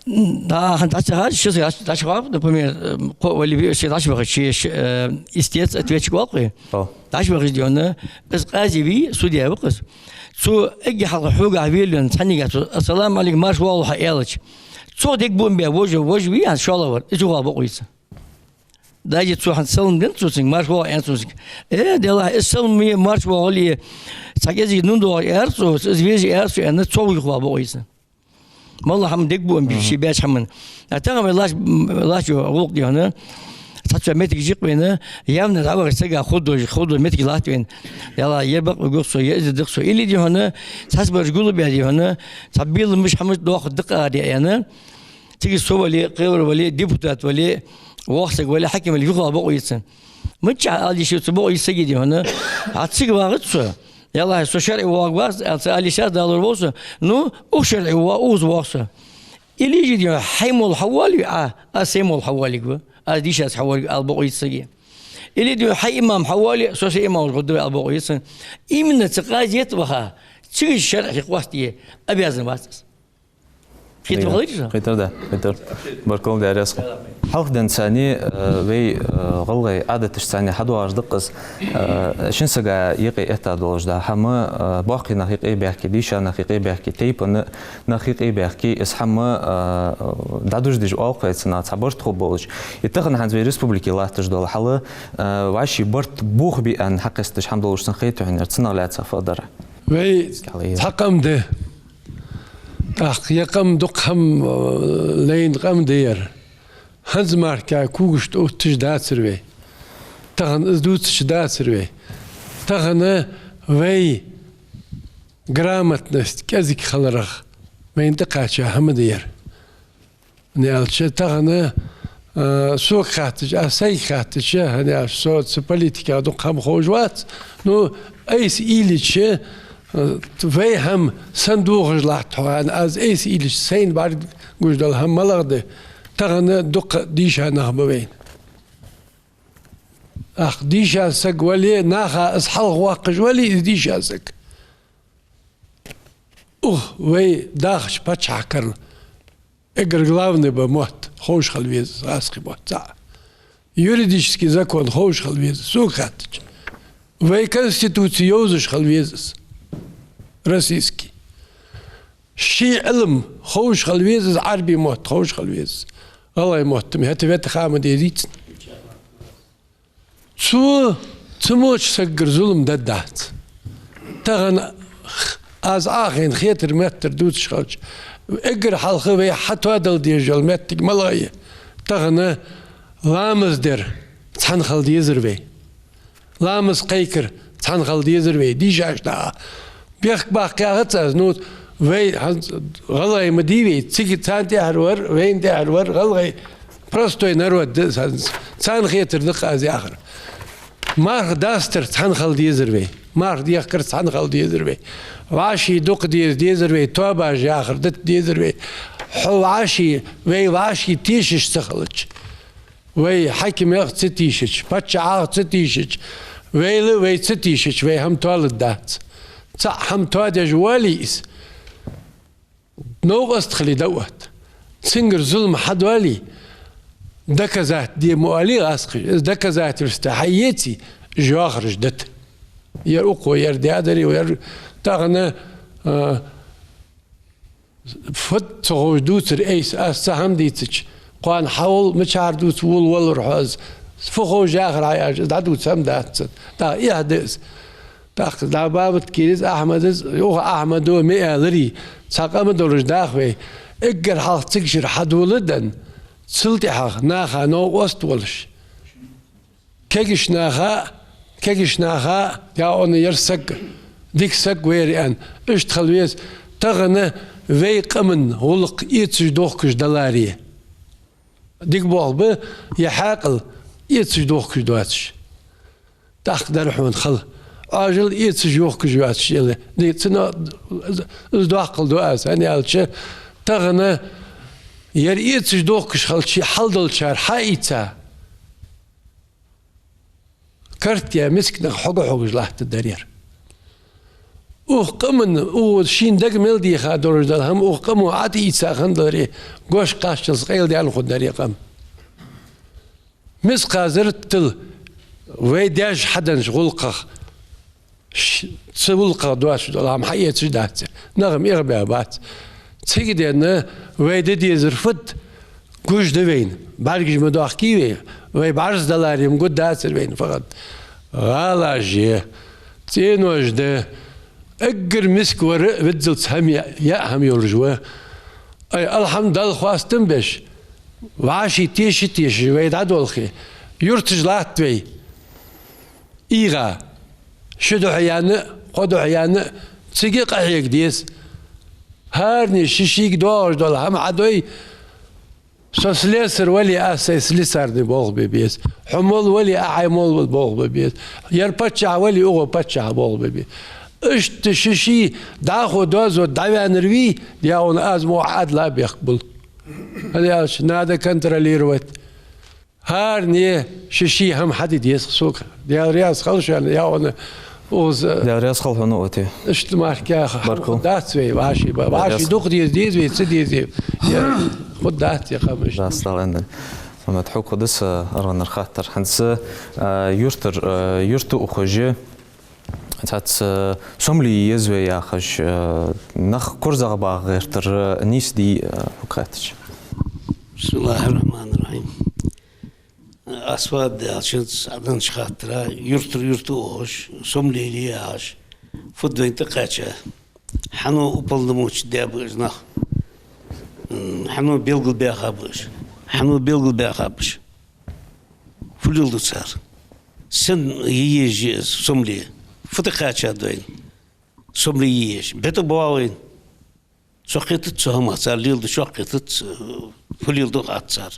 да, хӀанз дӀа ца хьажа, ши саг дӀа ца, дӀа ца хоаб, например, кхоъ вале, виъ саг дӀа ца бахача, ше, ше, э, истец, ответчик оал-кх вай. О. ДӀа ца бахача да хьона, из къази вий, судья ва-кх из. Цо эггара хьалха хьогахьа велавенна цхьаннега цо: «Ассаламу Ӏалайкум, марша воагӀалва хьо», — аьлча, цох дегабуам баь вож, вож вий хьона шоллагӀвар, из юхавала бокъо я цун. Даже цо хӀанз салам деннад цо цунга, марша воагӀалва аьннад цо цунга. Э, делахь, из салам е, марша воагӀалва е, цхьа кӀезига нун доагӀаш аьлар цо, из везаш аьлар цо аьнна, цох юхавала бокъо я цун. МоллагӀа хӀама дегабуам беш, ше баьча хӀаман. А тахан вай лач-, лачо гӀулакх да хьона, цхьацца моттигаш я-кх вайна, явно дӀавахача сага ховргдолаш, ховргдола моттиг латт вайна. Яла, е бакъ вугох со, е из дагӀа со. Или да хьона, цхьаццабараш гулбаь да хьона, цхьа беламаш, хӀамаш дохаргда-кх ара аьнна. Цига со вале, кхывар вале, депутат вале, воккха саг вале, хьаким вале, юхавала бокъо я цун. Миччахьа ала йиш я цу бокъо йиса сага да хьона. А цига вагӀац со. Ялахь, со шарӀе воагӀаргвац аьнна ца ала йиш яц, далор вола со. Ну, укх шарӀе воагӀа, укхаза воагӀа со. Или же да хьона, хьай молла хьавоалавий Ӏа, аз сай молла хьавоалавергва, аз дийшача хьавоалавергва ала бокъо я цун сага. Или да хьона, хьай имам хьавоале, со сай имамашка гӀоргда вай ала бокъо я цун. Именно цу къазета ваха, цига шарӀе хьекхоастае обязан вац из. Кхетар хиларий шоана? Кхетар, да, кхетар. Баркал, Даьла раьза хилва. Хьалха денз цхьанне, э, вай, э, гӀалгӀай Ӏадаташца цхьанне хьадоагӀаш да-кх из, э, шин сага юкъе этта долаш да хӀама, э, боккхий нах юкъе баьхке, дийша нах юкъе баьхке, тайпан нах юкъе баьхке, из хӀама, э, дӀадужадеш оал-кх вай цунах, цхьа барт хургболаш. И тахан хӀанз вай республике латташ дола хьал, э, вӀаший барт бохабе аьнна хьакхесташ хӀама долаш санна хет хьона ер, цунах лаьца фу дар? Вай цхьа къам да. ТӀаккха ер къам дукха хӀама, э, лайна къам да ер. ХӀанз мара когаш тӀаотташ дацар вай. Тахан из дувцаш дацар вай. Тахан вай грамотность кӀезига хиларах вайна тӀакхаьча хӀама да ер. ХӀана аьлча тахан, а, сога хаьттача, а, сайга хаьттача, хӀана аьлча со цу политиках дукха хӀама ховш вац. Ну, айса уйла йича, а, вай хӀама сенна дохаш латт хьона, аз айса уйла йича, сайна бӀаргагуш дола хӀама малагӀа да. Тахан дукха дийша нах ба вайна. Ах, дийша саг вале, наха из хьалхавоаккхаш вале, из дийша саг. Ух, вай дахача паччахьалкхен эггара главный ба мотт, ховш хила веза из, гӀазкхий мотт, цхьаъ. Юридический закон ховш хила веза из, сога хаьттача. Вай Конституци йовзаш хила веза из, российский. Ший Ӏилма ховш хила веза из, Ӏарбий мотт ховш хила веза из. ГӀалгӀай мотт-м хӀаьта вета хӀама дезац. Цо цу моча саггара зулам дергдац. Тахан аз Ӏа а хайна хетар-меттар дувцаш хилча, эггара хьалха вай хьатоадала дезаш йола моттиг малагӀа я? Тахан ламаз дар цхьана хила дезар вай. Ламаз кхайкар цхьана хила дезар вай, дийшача наха. Бехк баккха яхац аз, ну, вай хӀанз гӀалгӀай ма дий вай, цига царна тӀехьара вар, вайна тӀехьара вар, гӀалгӀай простой народ да из хӀанз. Царна хетар да-кх аз яхар. Марха дастар цхьана хила дезар вай, марха дехкар цхьана хила дезар вай. ВӀаший дукха деза дезар вай, тоабаш яхар дита дезар вай. Хьо вӀаший, вай вӀаший тешаш ца хилча. Вай хьакимех ца тийшача, паччахьах ца тийшача, вайла вай ца тийшача, вай хӀама тоалургдац. ЦаӀ хӀама тоадеш воале из, новкъост хиле дӀаотт. Цунгара зулам хьадоале, доказать де ма оалий гӀазкхаша, из доказательство хьаеце, йоахараш дита. Ер укхо, ер даь дар, ер тахан, а, фуд ца ховш дувцар айса, аз цхьа хӀама дийцача, Кхоана хьавола, мичара дувца волавелар хьо из? Фу ховш яхар хьа аьлча, из дӀадувца хӀама дац цун. ТӀаккха эхь да из. ТӀаккха дӀа Бабатгирас, Ахьмадас, юха Ахьмада ма аьларий, цхьа къам долаш даха вай. Эггара хьалха цига шира хьадоладенна, цул тӀехьагӀа наха новкъост волаш, кагийча наха, кагийча наха, яӀона, ер саг дика саг вар аьнна, иштта хила веза. Тахан вай къаман гӀулакх эцаш дохкаш даларе, дика болх ба, е хьаькъал эцаш дохкаш доацаш, тӀаккха дар хьона хала. Ӏоажал эцаш йохкаш йоацаш, ела. Ди-, цунна из доккхал ду аз, хӀана аьлча, тахан ер эцаш дохкаш хилча, хьалдолчар хьаийца, карт я мискача наха хьога-хьогаш латтаргдар ер. Укх къаман, укх шийна дага мел дийха долаш дола хӀама укх къамо ӀотӀаийца хиннадаре, гош кхаччалца къайладаьнна хургдар ер къам. Мискъа зарратал вай даьша хьаденнача гӀулакхах, ш-, цу гӀулакхах доацаш дола хӀама хьаэцаш дац. Нах-м эгӀабаь бац. Цига денна вай де дезар фуд? Гуш да вайна. БӀаргаш ма дохкий вай. Вай бӀаргса даларе-м гуш дацар вайна факъат. ГӀалаш я, цӀенош да, эггара миска вар а виззалца хӀама я, яа хӀама йолаш ва. Ай, алхьамдулиллахӀ, хоастам беш, вӀаший теша-тешаш вай дӀадолхе, юрташ латт вай. ИгӀа, ши духьа яьнна а, кхо духьа яьнна а, цига къахьега деза. ХӀаране ший-шийга доагӀаш дола хӀама хьадой. Со слесарь вале, аз сай слесарни болх бе беза. Хьо молла вале, Ӏа хьай молла вала болх бе беза. Ер паччахь вале, укхо паччахь болх бе беза. Иштта ший-ший дӀахо доазув дӀаваьннар вий, яӀона, аз мо Ӏадла бехк бул. ХӀана аьлча, надо контролировать. ХӀаране ший-ший хӀама хьаде деза сога. Даьла раьза хилва шоана, яӀона, укхаза. Даьла раьза хилва хьона, Оти. Иштта мара кхы хӀама баркал дац вай, вӀаший ба-, Даьла вӀаший раьза дукха деза, деза вай, ца деза вай. Ер хургдац ер къам иштта. Дас даландан. Мухьаммад, хьога хургда са аргӀанара хаттар. ХӀанз, а, юртар, а, юрта ухаш, цхьацца сомале е еза вай яхаш, а, нах корзагӀбаха гӀертар, а, нийса дий, а, хьога хаьттача? بسم الله الرحمن الرحيم. Аз фу аргда аьлча, цхьадолча хаттара, юртара юрта ухаш, сомале е яхаш, фуд вайна тӀакхаьча? Хьан уполномоченный даь ба уж нах? М, хьан белгалбаьха ба уж? Хьан белгалбаьха ба уж? Фу леладу цар? Сенна е еза я из сомале? Фу тӀакхаьчад вайна? Сомале е еза. БетӀа боагӀа вайна. Сох кхетац цу хӀамах, цар леладу, сох кхетац, фу леладу хац цар.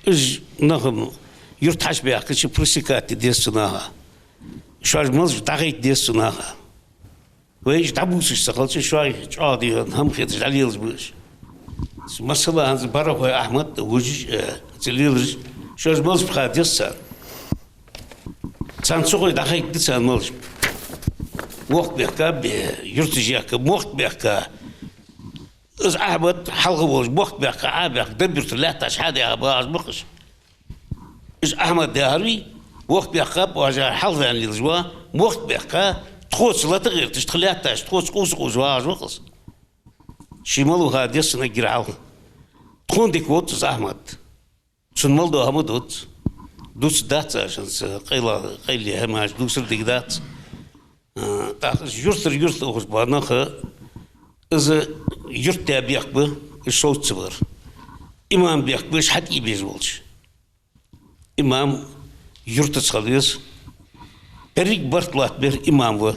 Уж нах-м юрта хьачубаьхкача, пресекать де деза цу наха. Шоаш малаш ба дӀахайта деза цу наха. Вай уж дӀабувцаш ца хилча, шоай чӀоагӀа дий хӀама хеташ дӀалелаш ба уж. Масала, хӀанз БарахӀой Ахьмад, вожаш, э, ца лелаш, шоаш малаш ба ха деза царна. Царна ца хой дӀахайкаде царна малаш ба. Мохк бехка бе, юрташ яхка, мохк бехка. Из Ахьмад хьалха волаш мохк бехка, Ӏа бехка, Даб-Юртара лаьтташ хьадаьха багӀаш ба-кх уж. Из Ахьмад даьхар вий, мохк бехка, божар хьалха ваьнна лелаш ва, мохк бехка, тхоца лата гӀерташ, тха лаьтташ, тхоца къувса-къувса вагӀаш ва-кх из. Ший малав ха деза цунна эггара хьалха. Тхона дика воацац из Ахьмад. Цунна мел дола хӀама дувц. Дувцаргдац аз шоана, къайла-, къайле хӀамаш дувцар дика дац. А, тӀаккха из юртара юрта ухаш бола нах, из юрта даь бехк ба, уж совца ца бар. Имама бехк ба, уж хьатӀабеш болча. Имам юртаца хила веза. Беррига барт лоаттабер имам ва.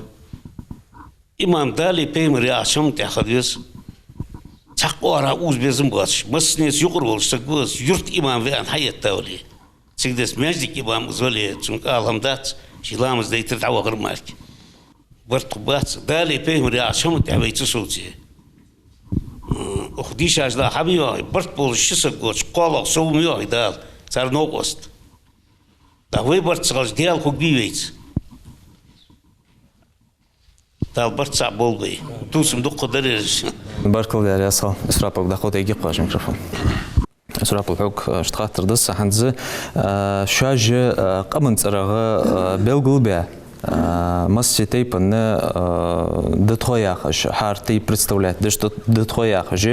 Имам Далеи пайхамареи яхача хӀаман тӀа хила веза. Цхьаккха оагӀорахьа укхаза безам боацаш, массанеца юкъара волаш саг ва из, юрта имам ва аьнна хьаэтта вале. Цига деза маьждига имам из вале, цунга ала хӀама дац, ший ламаз дайтар, дӀавахар мара. Барт хургбац, Далеи пайхамареи яхача хӀаман тӀа вай ца совце. М, укх дийшача наха хьа ма йоахий, барт болаш ши саг воацаш, кхоалагӀа сов ма йоахий Дала, цар новкъост. ТӀаккха вай барт ца хилча, Даьла хургбий вайца? Дала барт цхьа болба вай. Тувсам дукха дар ераш. Баркал, Даьла раьза хилва. Исрапилга дӀахо дайгда-кх оаш микрофон. Исрапил, хьога, э, иштта хаттар да са хӀанз, э, шоаш, э, къаман цӀерагӀа, э, белгалбаь, А, массе тайпан, а, да тхо яхаш, хӀара тайпа представлять деш да, да тхо яхаш,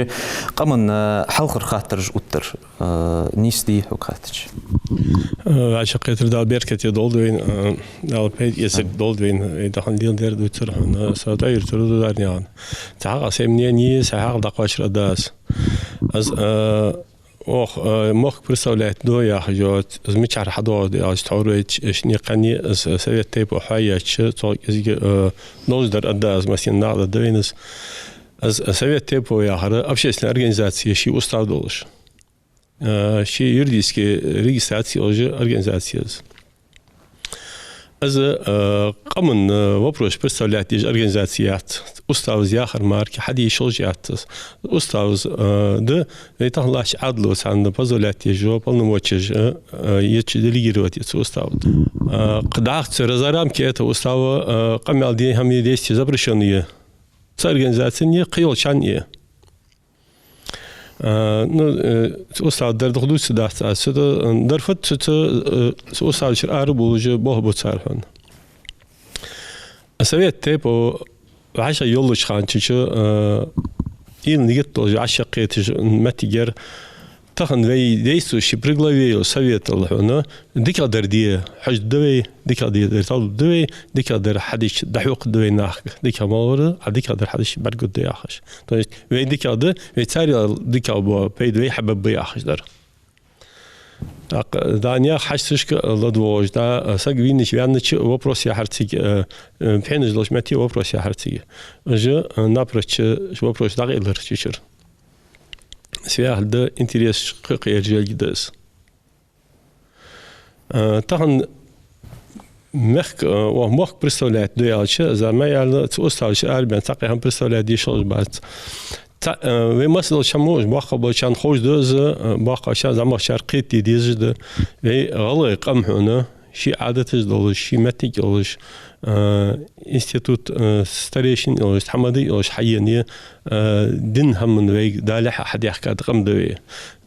къаман, а, хьалхара хаттараш оттар, а, нийса дий хьога хаьттача? А, вӀашагӀкхетар, Дала беркате долда вайна, а, Дала пайда эцарг долда вайна, вай тахан леладер дувцар хьона, а, са тӀаюртар да дарнягӀан. Цхьаккха сай мнени, са хьакъ дӀакхоачар а да аз. Аз, а, Ох, э, мохк представлять ду яхаш йола, из мичара хьадоагӀа да аьлча, тхьовра вай ш-, шин кхаьнне из Совет тейпов хьоаеча, цох кӀезига, э, долаш дар а да аз, массанена дӀаала да вайна из. Из Совет тейпов яхар общественная организация, ший устав долаш. Э, ший юридически регистраци йолаш организация я из. Из, э, къаман, э, вопрос представлять деш организаци яц. Уставаца яхар мара хьадеш йолаш яц из. Уставаца, э, да, вай тахан латтача Ӏаьдало царна позволять деш йола полномочеш, э, э, еча делегировать еш устав да. Э, кхы дӀахо цу разорамки это устава, э, къамаьл де хӀама е действие запрещённое я. Цу организацена е, кхыйолчарна е. А, ну, э, цу устава дар дукха дувцаргдац аз. Цу, э, дар фуд, цу, цу, э, цу устава чура ара болаш болх бу цар хьона. Совет тейпов вӀашагӀйолалуча хана чу, э, уйла-нигат долаш, вӀашагӀкхеташ моттиг яр, тахан вай действующий при главе йолча Советал хьона, дикагӀдар де хьожаргда вай, дикагӀдар тӀалургда да вай, дикагӀдар хьадича дӀахьокхаргда вай нах, дикагӀа мел вар, а дикагӀдар хьадича бӀаргагургда яхаш. То есть вай дикагӀа да, вай царел дикагӀа бола пайда вай хьабергба яхаш дар. ТӀаккха дӀа наьха хьашташка ладувгӀаш, дӀа саг вийнача, ваьннача вопрос яхьар цига, э, э, пхьенаш долча метте вопрос яхьар цига. Уж, э, напроча вопрос дӀакъайлар чура. Цу яхьар да, интересаш кхы-кхы яржа йолга да из. Э, тахан мехка, э, ва мохк представлять ду аьлча, из ма аьлча, цу устава чура арабаьнна цхьаккха хӀама представлять деш хилча бац. Цхьа, э, вай масса долча хӀаман уж боккхагӀболчарна ховш да из, э, боккхагӀчарна, зӀамагӀчарна кхетаде дезаш да. Вай гӀалгӀай къам хьона, ший Ӏадаташ долаш, ший моттиг йолаш, э, институт, э, старейшин йолаш, тхьамада йолаш хьаена, э, дина хӀаман вайга далехьа хьадаьхка да къам да вай.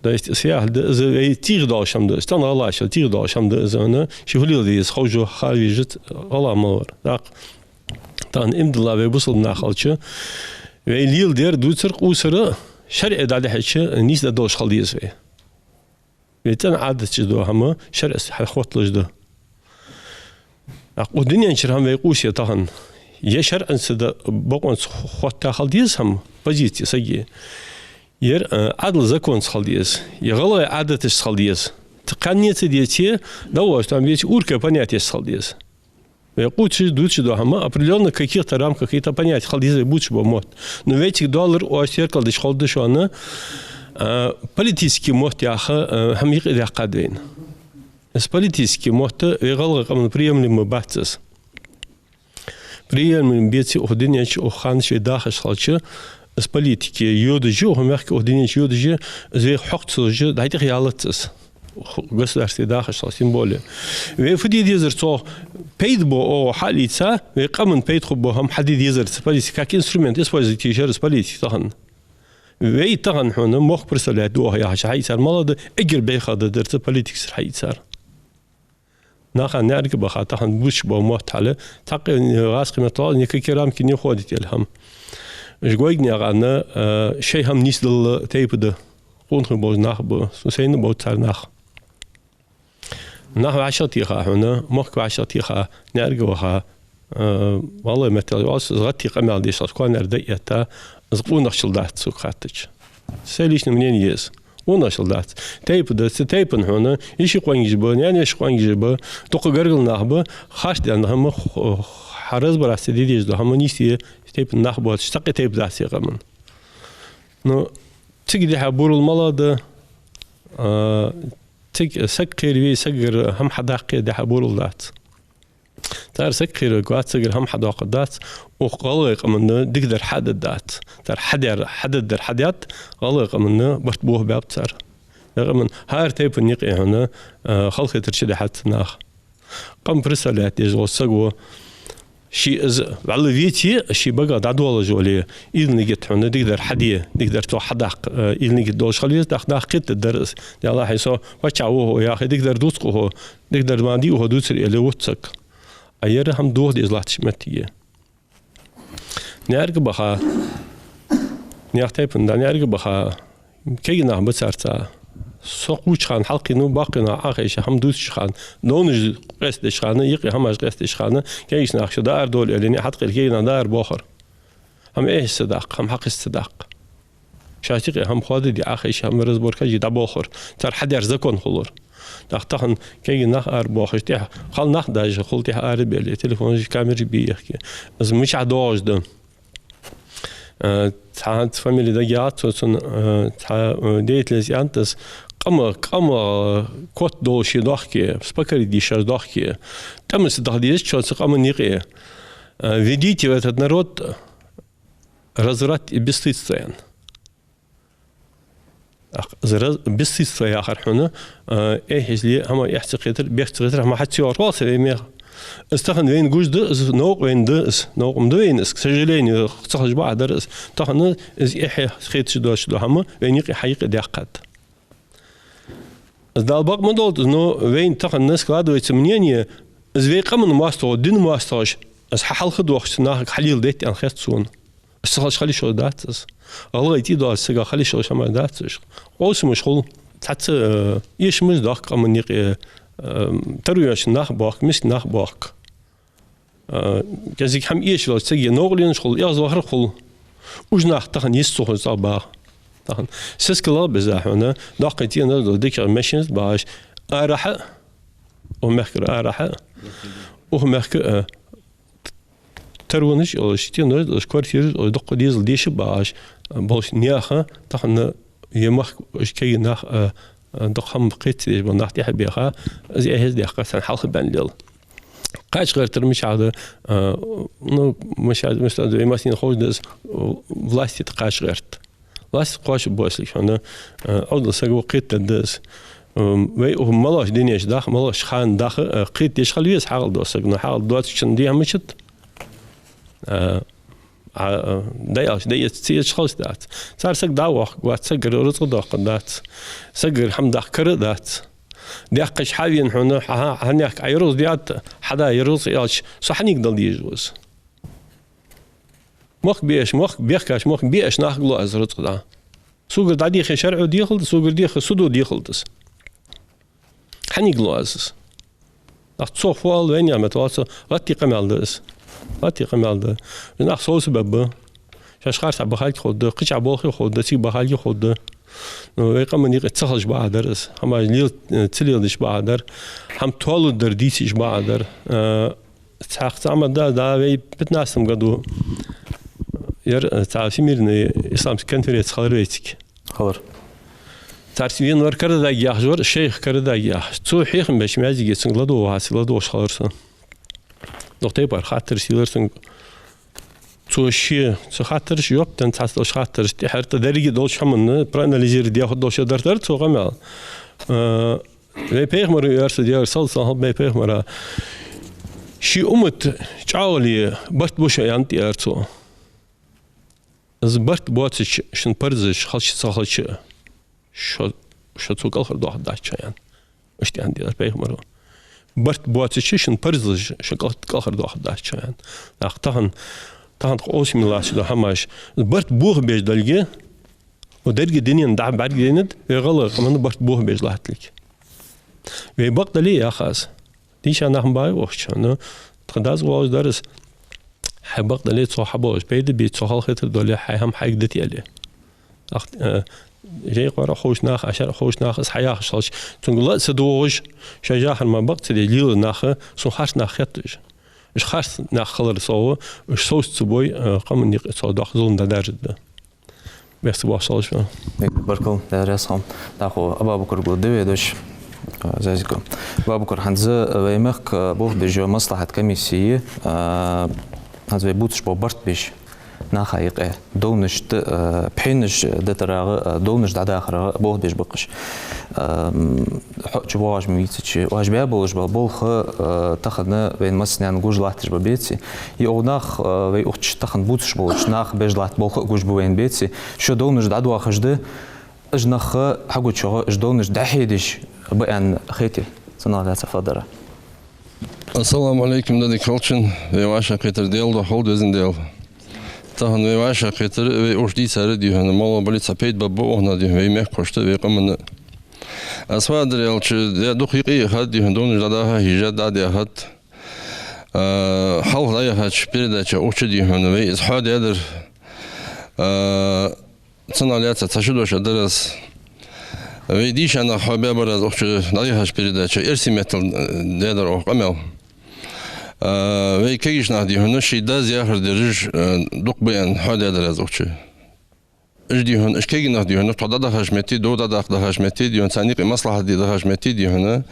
То есть, цу яхьар да из, вай тӀехьа доагӀаш хӀама да из, цхьан гӀалгӀашта тӀехьа доагӀаш хӀама да из, вайна ший хулил да из, ховш, хьавижат гӀалгӀа мел вар. ТӀаккха тахан имдала вай бусалба нах хилча, вай леладер, дувцар, къувсар шарӀе дӀадихьача нийса дӀадолаш хила деза вай. Вай цӀена Ӏадаташ да хӀама, шарӀаца хьахотталуш да. ТӀаккха укх дунен чура хӀама вай къувсе тахан. Е шарӀаца да бокъонца хотта хила деза хӀама, позиция сага. Е, э, Ӏаьдала законаца хила деза, е гӀалгӀай Ӏадаташца хила деза. Т-, кхаьннеца деце, довош там веце, уркай понятешца хила деза. Вай къувсаш, дувцаш да хӀама, определённо каких-то рамках, какие-то понятия хила деза вай бувцаш бола мотт. Но вай цига доаллар оаш теркалдеш ховргда шоана, а, политически мотт яха, а, хӀама юкъедаьккхад вайна. Из политически мотт вай гӀалгӀай къаман приемлемо бац из. Приемлемо беце, укх дунен чу, укх хана чу вай дахаш хилча, из политике йодаш я, укх мехка, укх дунен чу йодаш я, из вайх хьокхаца луш я, дӀатӀехъялац из. Государстве дахаш хилча, тем более. Вай фу де дезар цох, пайда бола оаха хьалийца, вай къаман пайда хургбола хӀама хьаде дезар цу политика, как инструмент использовать еш яр из политика тахан. Вай тахан хьона мохк представлять ду оаха яхача хьаийцар малагӀа да, эггара бӀеха дар дар цу политикаца хьаийцар. Наха наӀарга баха тахан бувцаш бола мотт хьал, цхьаккха гӀазкхий меттала никакие рамки не входит аьнна хӀама. Уж гойгнаькъан, э, шоай хӀама нийсдала тайпа да. Къонахий болаш нах ба, со сайна бовцар нах. Нах вӀашагӀтеха хьона, мохк вӀашагӀтеха, наӀарга ваха, э, валлахӀи, меттала оалаш, из гӀатте къамаьл деш, аз коанера дӀаэтта, из къонахчал дац сога хаьттача. Сай личное мнение я из. Къонахчал дац. Тайпа да, цу тайпан хьона, йиший къонгаш ба, наьна-веший къонгаш ба, дукха гаргара нах ба, харц даьнна хӀама, х-, хьа разбираться де дезаш дола хӀама нийсде тайпан нах боацаш, цхьаккха тайпа дац ер къаман. Ну, цига дехьа бурал малагӀа да, а, цига саг кхераве, сагагара хӀама хьадаккхе дехьа бурал дац. Цар саг кхераваргвац, сагагара хӀама хьадоаккхаргдац, укх гӀалгӀай къаманна дикадар хьадаргдац. Цар хьадаьр, хьададдар хьадаьд, гӀалгӀай къаманна барт бохабаьб цар. Ер къаман хӀара тайпан юкъе хьона, а, халахетар чудихьад цу наха. Къам представлять деш вола саг ва, ше из вӀалла веце, ший багах дӀадоаллаш вале, уйла-нигат хьона дикадар хьаде, дикадар цо хьадаккха, э, уйла-нигат долаш хила веза, тӀаккха наха кхетадаргдар из. Даьллахьа, со паччахь ва хьо яхе, дикадар дувц-кх хьо, дикадар ма дий хьо дувцар, аьле вут саг. А ер хӀама доха деза латтача моттиге. НаӀарга баха, наьха тайпан да, наӀарга баха, кегий нах ба царца. Со кхувча хана хьалкхийнав, боккхий нах Ӏохайша, хӀама дувцача хана, довнаш къоастадеча хана, юкъе хӀамаш къоастадеча хана, кегийча наха шо дӀаарадовла аьле, хьатӀакхийра кегий нах дӀаарабохар. ХӀама эхь ца даккха, хӀама хьакхаьча ца даккха. Шоашта юкъе хӀама хоададе Ӏохайша, хӀама разборкаш е дӀабохар. Цар хьадаьр закон хулар. ТӀаккха тахан кегий нах арабоахаш тӀехьа, хала нах даже хул тӀехьа арабаьле, телефонаш, камераш бе ехке. Из мичахьа доагӀаш да? Э, цхьа хӀанз фамили дагайоагӀац цун, э, цхьа, э, деятельность янтас, къама, къама, э, кот долаш дохке, спокойно дийшаш дохке. ТӀемаца даха деза цу къаман юкъе. Э, введите в этот народ разврат и бесстыдство, яхаш. Ах, из раз-, бесстыдство яхар хьона, э, эхь изле, хӀама эхь ца кхетар, бехк ца кхетар, хӀама хьа ца йоагӀар, хьо ца вей мех. Из тахан вайна гуш да, из новкъа вайна да, из новкъа ма да вайна, из, к сожалению, ца хозаш бакъахьа дар из. Тахан из эхь хеташ доацаш да хӀама, вайна юкъе хьа юкъе даьккхад. Из Дала бакъ ма долда, но вайна тахан складывается мнение, из вай къаман моастагӀа, дина моастагӀаш, из хьа хьалха доахаш цу нахага хьалеладаьд аьнна хет сона. Из ца хилча хила йиш йолаш дац из. ГӀалгӀай тӀа доаллача сага хила йиш йолаш хӀама дац из. Къовсамаш хул, цхьацца, э, эшамаш доахк къаман юкъе, э, таро йоацаш нах боахк, миска нах боахк. Э, кӀезига хӀама эшавелча цига новкъарлонаш хул, эгӀазвахар хул. Уж нах тахан йист ца хул цӀагӀа багӀа. Тахан сискала беза хьона, доккхий цӀенош дола, дикагӀа машинаш багӀаш, арахьа, укх мехкара арахьа, укх мехка, э, таронаш йолаш, цӀенош йолаш, квартираш йолаш, дукха дезал деш багӀаш, э, болча наьха, тахан ер мехка уж кегий нах, э, э, дукха хӀама кхета ца дезаш бола нах тӀехьа баьха, из эхь ца даьккха, царна хьалха баьнна лел. Кхача гӀертар мичахьа да, э, ну, мичахьа, мичахьа да, вай массанена ховш да из, э, власти тӀа кхача гӀерт. Власть кхоачаш боацилга хьона, э, Ӏовдал саг ва, кхетаде деза. М, вай укх малагӀча дунен чу даха, малагӀча хана даха, э, кхетадеш хила веза хьаькъал дола саг, но хьаькъал доацачун дехьа мичад. Э, а, э, дай алча, дай эца, ца эцаш хилча дац. Цар саг дӀавоаккхаргвац, сагагара рузкъа доаккхаргдац. Сагагара хӀама даха кара дац. Даьккхача хьавена хьона, хьа, хьа, хьа наьхка Ӏа рузкъа диад, хьа да рузкъа аьлча, со хьанга дала дезаш ва из? Мохк беш, мохк бехкаш, мохк беш нахага лу аз рузкъа дӀа. Согара дӀадехе шарӀо дехалда, согара дехе судо дехалда из. Хьанга лу аз из? Нах цох фу ала вайна яхмет валца, гӀатти къамаьл да из. ГӀатти къамаьл да. Нах совцабаьб. Шоаш харцахьа бахалга ховргда, кхычахьа болхе ховргда, цига бахалга ховргда. Ну, вай къаман юкъе ца хилча бакъахьа дар из. ХӀамаш лел-, ца леладеш бакъахьа дар. ХӀама тоалургдар дийцача бакъахьа дар. Э, цхьа, цхьа хӀама да, да, вай пятнадцатом году яр, э, цхьа Всемирная исламская конференция хилар вайцига. Хилар. Царца венавар Карадаев яхаш вар, шейх Карадаев яхаш. Цо хьехам беш маьждиге цунга ладувгӀаш, ладувгӀаш хилар со. Дукха тайпара хаттараш йилар цунга. Цо ше цу хаттарашта жоп денна, цхьацца долча хаттарашта тӀехьа тӀа деррига долча хӀаманна проанализировать дехар долаш дартар цо къамаьл. Э, вай пайхамара, аьлар цо, Даьла салам хилда вай пайхамара, ший уммат чӀоагӀо ле барт бу шо, аьннад, аьлар цо. Из барт боацача, шун парзаш хилча ца хилча, шо, шо цо кӀалхардоахаргдац шо, аьнна. Иштта аьннад, аьлар, пайхамара. Барт боацача, шун парзаш шо кӀал-, кӀалхардоахаргдац шо, аьнна. ТӀаккха тахан, тахан тха къовсаме латташ дола хӀамаш, барт бохабеш долга, укх деррига дунен дӀа бӀаргадайнад, вай гӀалгӀай къаман барт бохабеш латталга. Вай бакъдолаш яхаш. Дийша нах ма бий укх чу, но тха дас волаш дар из. Хьай бакъдолаш цох хьаболаш пайда бе, цох хала хетар дале, хьай хӀама хьайга дита яле. Ах, э, жей къора ховш нах, ашар ховш нах, из хьаяхаш хилча, цунга ла а ца дугӀаш, шоай яхар ма бакъ ца де лела нах, сона харц нах хеташ. Уж харц нах хилар совгӀа, уж совца ца бой, э, къаман юкъе цох доккха зулам дӀадаржаргда. Бехк ца боаккхаш хилда шо. Баркал, Даьла раьза хилва. ТӀаккха Абабукарга да вай дош, а, Зязиков. Абабукар, хӀанз вай мехка болх беш йола маслахьат комисси, а, хӀанз вай бувцаш бола барт беш, наха юкъе довнаш д-, а, пхьенаш дитарах, а, довнаш дӀадахарах болх беш ба-кх уж. Ам, хьо чу воагӀаш ма вий цу чу, оаш баь болаш бола болх, э, тахан вайна массанена гуш латташ ба беци. Е укх нах, э, вай укх чу тахан бувцаш болча наха беш латта болх а гуш ба вайна беци. Шо довнаш дӀадоахаш да, уж нах хьагучох, уж довнаш дӀахьедеш ба аьнна хете, цунах лаьца фадар. Ассаламу Ӏалайкум, дади Колчин, вай вӀашагӀкхетар Даьла духьа хилда, везан Даьла. Тахан вай вӀашагӀкхетар, вай уж дийцар дий хьона, мел бола цхьа пайда ба укханна дий хьона, вай мехкашта, вай къаманна. Аз фу аьлар аьлча, дукха юкъе яхад дий хьона, довнаш дӀадаха хьежа дӀадаьхад. А, хьалха дӀаяхача передача укх чу дий хьона, вай из хьоадаьдар. А, цунах лаьца цхьа ши дош а дар аз. Вай дийша нах хьоабаьбар аз укх чу дӀаяхача передача, эрсий меттала, э, даьдар оаха къамаьл. А, вай кагийча наха дий хьона, ший даьс яхар дераш, э, дукха ба аьнна хьоадаьдар аз укх чу. Уж дий хьона, уж кагий нах дий хьона, тхо дӀадахача метте, дов дӀадаккха дахача метте дий хьона, царна юкъе маслахьат де дахача метте дий хьона,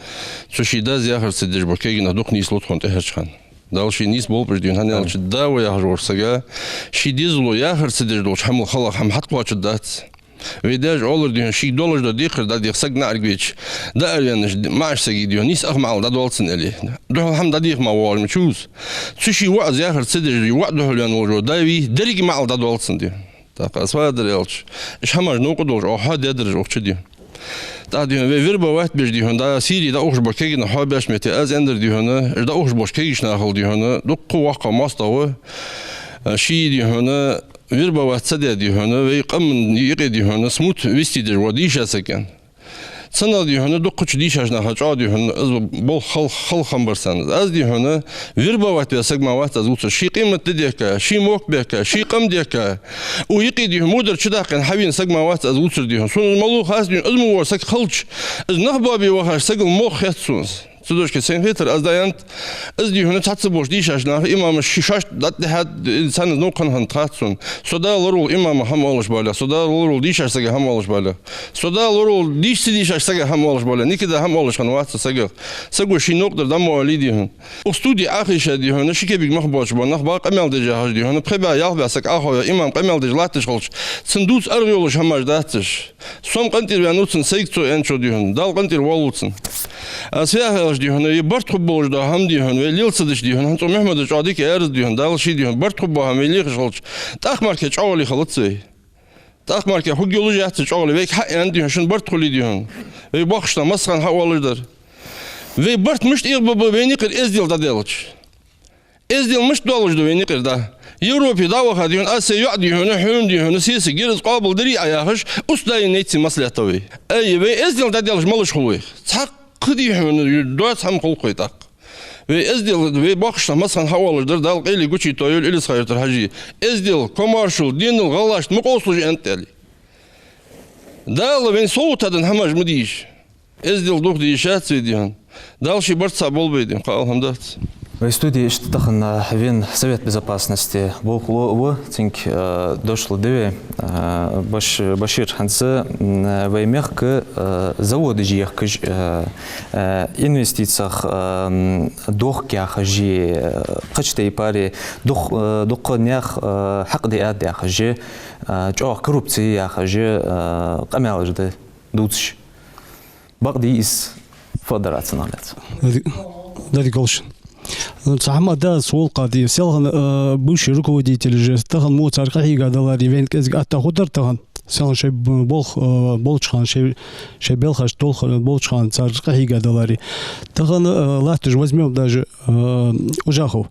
цу ший даьс яхар ца деш бола кагий нах дукха нийслу тхона тӀехьарча хана. Дала ший нийсболба уж дий хьона, хӀана аьлча да ва яхаш волча сага, ший дезало яхар ца деш долча хӀамал хала хӀама хьатӀакхоачаргдац. Вай даьша оалар дий хьона, шийга долаш дола декхар дӀадеха саг наӀарга веча, дӀаараваьннача маӀача сага дий хьона, нийса ах маӀал дӀадоал цунна аьле. Духьал хӀама дӀадеха мара воагӀаш ма вий из. Цу ший воӀа яхар ца деш, воӀ духьал ваьнна волаш вола да вий, деррига маӀал дӀадоал цунна дий хьона. ТӀаккха аз фу аьлар аьлча, уж хӀамаш новкъа долаш, оаха хьоадаьдараш укх чу дий хьона. ТӀаккха дий хьона, вай вербовать беш дий хьона, да, Сире дӀаухаш бола кагий нах хьоабаьча метте, аз аьннадар дий хьона, уж дӀаухаш болча кагийча нахал дий хьона, дукха воккха моастагӀа ва, а, ший дий хьона, вербовать ца даь дий хьона, вай къаман юкъе дий хьона, смута вести деш вола дийша саг аьнна. Цунах дий хьона, дукхача дийшача наха чӀоагӀа дий хьона, из болх хала, хала хӀама бар царна. Аз дий хьона, вербовать ваь саг мара вац аз вувцар. Ший къемат ди дехка, ший мохк бехка, ший къам дехка, укх юкъе дий хьона, мудар чудаккха хьавена саг мара вац аз вувцар дий хьона. Сона из малув хац дий хьона, из мо вола саг хилча, из нах боабе вахача сагал мох хет сона. Цудухьа сайна хетар, аз дӀааьннад, из дий хьона цхьацца болча дийшача наха, имамаша шоашта дӀатӀадихьад, царна из новкъа хиннад хац сона. Со да лораволча имама хӀама оалаш бале, со да лораволча дийшача сага хӀама оалаш бале, со да лораволча дийша ца дийшача сага хӀама оалаш бале, никогда хӀама оалаш хинна вац со сагах. Саго ший новкъа дар дӀа ма оалий дий хьона. Укх студе Ӏохайша дий хьона, ши кепиг мах боацаш бола нах ба къамаьл деш яхаш дий хьона, пхи бӀаь, ялх бӀаь саг Ӏохайя, имам къамаьл деш латташ хилча, цунна дувца аргӀа йолаш хӀамаш дац уж. Со-м къинтӀера ваьннав цунна, сайга цо аьнначох дий хьона, Дала къинтӀера воалл цунна. Аз фу яхар аьлча дий хьона, из барт хургболаш дола хӀама дий хьона, вай лелаца деш дий хьона, хӀанз цу Мухьмада чӀоагӀа дика аьраз дий хьона, Дала ший дий хьона, барт хургбола хӀама вай лехаш хилча, тӀаккха мара чӀоагӀале хилац вай. ТӀаккха мара хургйолаш яц чӀоагӀале, вайга хьааьннад дий хьона, шун барт хуле дий хьона. Вай боккхача наха массахана хьаоалаш дар. Вай барт мишта эгӀабаргба, вайна юкъера эздел дӀадаьлча. Эздел мишта долаш да вайна юкъера дӀа? Европе дӀаваха дий хьона, аз сай йоӀ дий хьона, хьона дий хьона, сесаг яр, из къоабалдарий Ӏа яхаш, устдаьнна яйций маслаьтта вай. Ай, вай эздел дӀадаьлча малаш хул вайх? Цхьаккха дий хьона доаца хӀама хул-кх вай тӀаккха. Вай эздел, вай боккхача наха массахана хьаоалаш дар, Дала къайле гучайойла Илисха-Юртара Хьажий. Эздел, комаьршал, денал, гӀалгӀашта ма къовсалаш аьннад аьле. Дала вайна совгӀата денна хӀамаш ма дийша. Эздел дукха де йиш яц вай дий хьона. Дала ший барт цхьа болба вай дий хьона, кхы ала хӀама дац. Вай студе иштта тахан вена Совет Безопасности болхло ва, цунга, э, дош лургда вай. Э, Баш-, Башир, хӀанз, м, вай мехка, э, заводаш ехкаш, э, э, инвестицех, э, м, дохк яхаш, э, кхыча тайпара дух-, э, дукха наьха, э, хьакъ диад яхаш, э, чӀоагӀа коррупци яхаш, э, къамаьлаш да дувцаш. Бакъдий из, фу дар цунах лаьца? Дади-, дади Колчин. Ну, цхьа хӀама да, со волкъа дий. Селхан, э, бывший руководитель же, тахан мо цар къахьийга даларе, вайна кӀезига атта хургдар тахан. Селхан шоай б-, болх, э, болча хана, шоай, шоай белхаш долх-, болча хана цар къахьийга даларе. Тахан, э, латташ возьмём даже, э, Ужахов.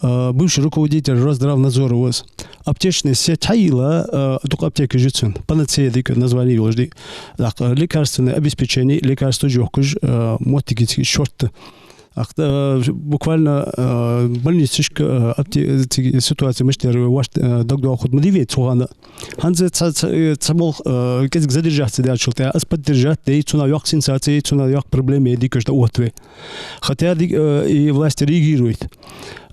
Э, бывший руководитель Росздравнадзора ва из. Аптечная сеть хьайийлла, э, дукха аптекаш я цун. Панацея дика название йолаш дика. ТӀаккха лекарственное обеспечение, лекарстваш йохкаш, э, моттигашца шортта. ТӀаккха, э, буквально, э, больницашка, э, апте-, цига ситуаци мишта яр вайна, э, дагадоагӀаргда ма дий вай цу хана. ХӀанз цхьа, цхьа, э, цхьа болх, э, кӀезига задержать ца даьчул тӀехьагӀа, аз поддержать дой, цунах йоккха сенсаци, цунах йоккха проблема я дикаш да отт вай. Хотя ди-, э, и власти реагируют.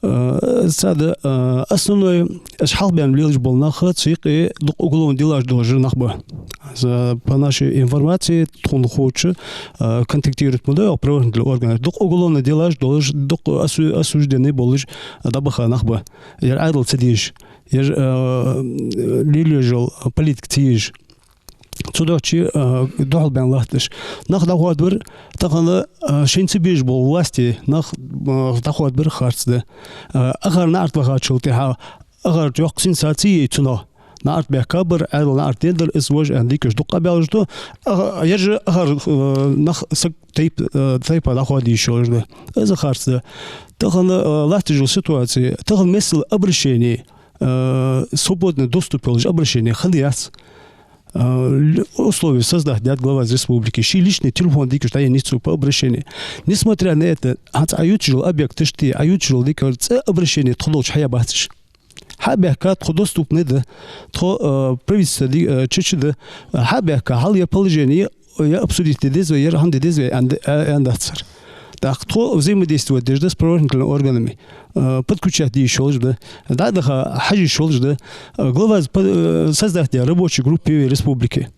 Э, цхьа да, э, основной, аз хьалха бен лелаш бола нах, цу юкъе дукха уголовни делаш долаш нах ба. За, по нашей информации, тхона ховча, э, контактируют ма дий вай правоохранительни органаш. Дукха уголовни делаш долаш, дукха осу-, осужденный болаш дӀабаха нах ба. Яр Ӏаьдал ца дезаш, яр, э, лелаеш йола политика ца езаш. Цудухьа, э, духьал бен латташ. Нах дӀахоадабар, тахан, э, шийна ца безаш бола власти нах, э, дӀахоадабар харц да. Э, акхар наӀарга вахачул тӀехьагӀа, акхарга йоккха сенсаци я цунах. НаӀарга баьхка бар, Ӏаьдал наӀарга деннадар, из вож аьнна дикаш дукха къабелаш да. А, ераш ахар, э, нах саг тайп-, э, тайпа дӀахоаде йиш йолаш да. Из харц да. Тахан, э, латташ йола ситуаци, тахан миссел обращени, э, свободный доступ йолаш обращени хинна яц. Э, л-, условия создать даьд глава из республики. Ший личный телефон дикаш дӀаеннай цо по обращению. Несмотря на это, хӀанз Ӏа ювцаш йола объекташ тӀа, Ӏа ювцаш йола дика цӀе обращени тхо долча хьаябац уж. Хьабаьхка тхо доступный да, тхо, э, правительство ди-, э, чу-чу да, э, хьабаьхка хьал я положени, я обсудить де деза вай, яр хӀама де деза вай, аьнна, а-, аьнна дац цар. ТӀаккха тхо взаимодействовать деш да с правоохранительными органами, э, подключать де йиш йолаш да, дӀадаха хьажа йиш йолаш да. Э, глава з-, по-, э, создать даь рабочий группа я вай республике.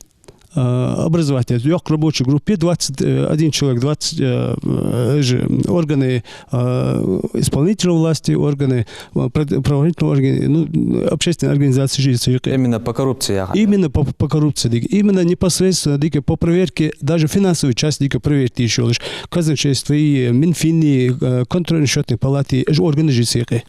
Э, образовать даь, йоккха рабочий группа, двадцать один человек, двадцать, э, э, же органы, э, исполнительной власти, органы, э, прод-, правоохранительные органы, ну, общественные организации жизни цу юкъе. Именно по коррупции, ага. Именно по, по коррупции, дика. Именно непосредственно, дика, по проверке, даже финансовой части, дика, проверить де йиш йолаш. Казначейство и Минфин, и, э, контрольно-счетные палаты, уж органаш я цу юкъе.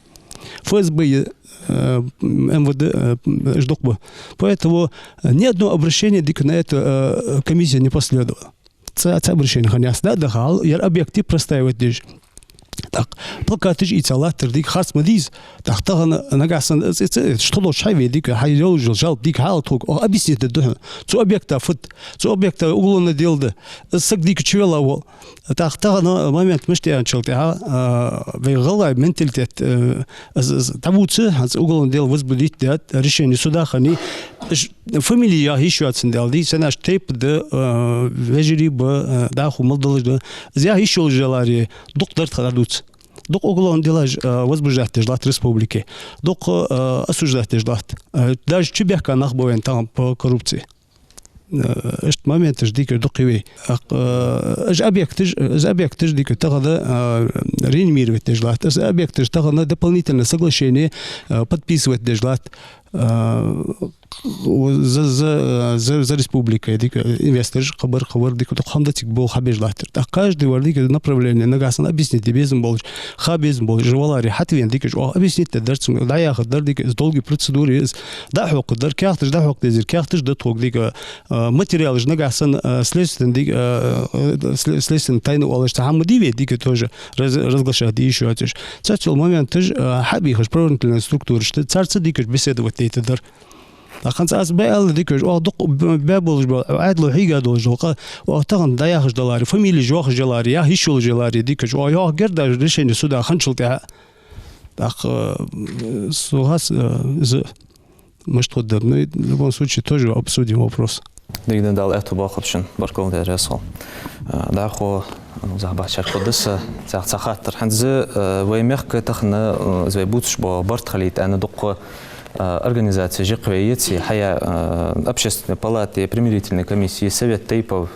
ФСБ, э, МВД, э, уж дукха ба. Поэтому, э, ни одно обращение, дика, на эту, э, комиссию не последовало. Цхьа, цхьа обращени хинна яц. ДӀадаха хьал, яр объект простаивать деш. ТӀаккха плакаташ ийца латтар, дика, харц ма дий из. ТӀаккха тахан нагахьа санна, э, э, э, что долча хьа вай, дика, хьа йолаш йола жалоба, дика, хьаала тхога, оаха объяснить дергда хьона. Цу объекта фуд, цу объекта уголовное дело да. Из саг, дика, чувелла вола. ТӀаккха тахан момент мишта я аьнначул тӀехьа, а, вай гӀалгӀай менталитет, э, з-, з-, дӀабувца, хӀанз уголовное дело возбудить даьд, решение суда хиннай, ш-, фамили яха йиш йоацандаь, дий, сенаш тайпа да, а, вежарий ба, а, дӀахо мел долаш да. Из яха йиш йолаш яларе, дукха дар тха дӀадувца. Дукха уголовный делаш, а, возбуждать деш латт республике. Дукха, а, осуждать деш латт. А, даже чубаьхка нах ба вайна тахан по коррупции. Э, иштта моменташ, дика, дукха я вай. Ах, э, уж объекташ, уж объекташ, дика, тахан, э, реанимировать деш латт. Уж объекташ тахан дополнительное соглашение, э, подписывать деш латт. Э, за, за, за, за республика, дика, инвестораш, хабар, хабар, дика, дукха хӀама да цига болх хьабеш латтар. ТӀаккха каждый вар, дика, направление нагахьа санна объяснить де безам болаш, ха безам болаш, уж валаре хьатӀавена, дика, уж оаха объяснить дергдар цунга, дӀаяхаргдар, дика, из долгий процедура я из, дӀахьокхаргдар, каьхаташ дӀахьокха дезар, каьхаташ да тхога, дика, а, материалаш нагахьа санна, а, следственный, дика, а, а, сле-, следственный тайна оалаш цхьа хӀама дий вай, дика, тоже раз-, разглашать де йиш йоацаш. Цхьацца йола моменташ, а, хьабийхаш правоохранительные структурашта, царца, дика, беседовать дайтаргдар. ТӀаккха хӀанз аз баь аьлар, дика, оаха дукха б-, баь болаш ба, Ӏаьдало хьийга долаш дола къа, оаха тахан дӀаяхаш даларе, фамилеш йоахаш яларе, яха йиш йолаш яларе, дика, оаха йоахаргьяр даже решение суда хинначул тӀехьа. ТӀаккха, э, со хас, э, из мишта хургдар. Ну, и в любом случае, тоже обсудим вопрос. Дика да, Дала аьттув боаккхалба шун, баркал да, раьза хилва. Э, дӀахо, ну, захьа бахьчар хургда са, цхьа, цхьа хаттар. ХӀанз, э, вай мехка тахан, э, из вай бувцаш бола барт хилийта аьнна дукха, э, организацеш я-кх вай, еций, хьая, э, общественная палата, примирительная комиссия, совет тейпов,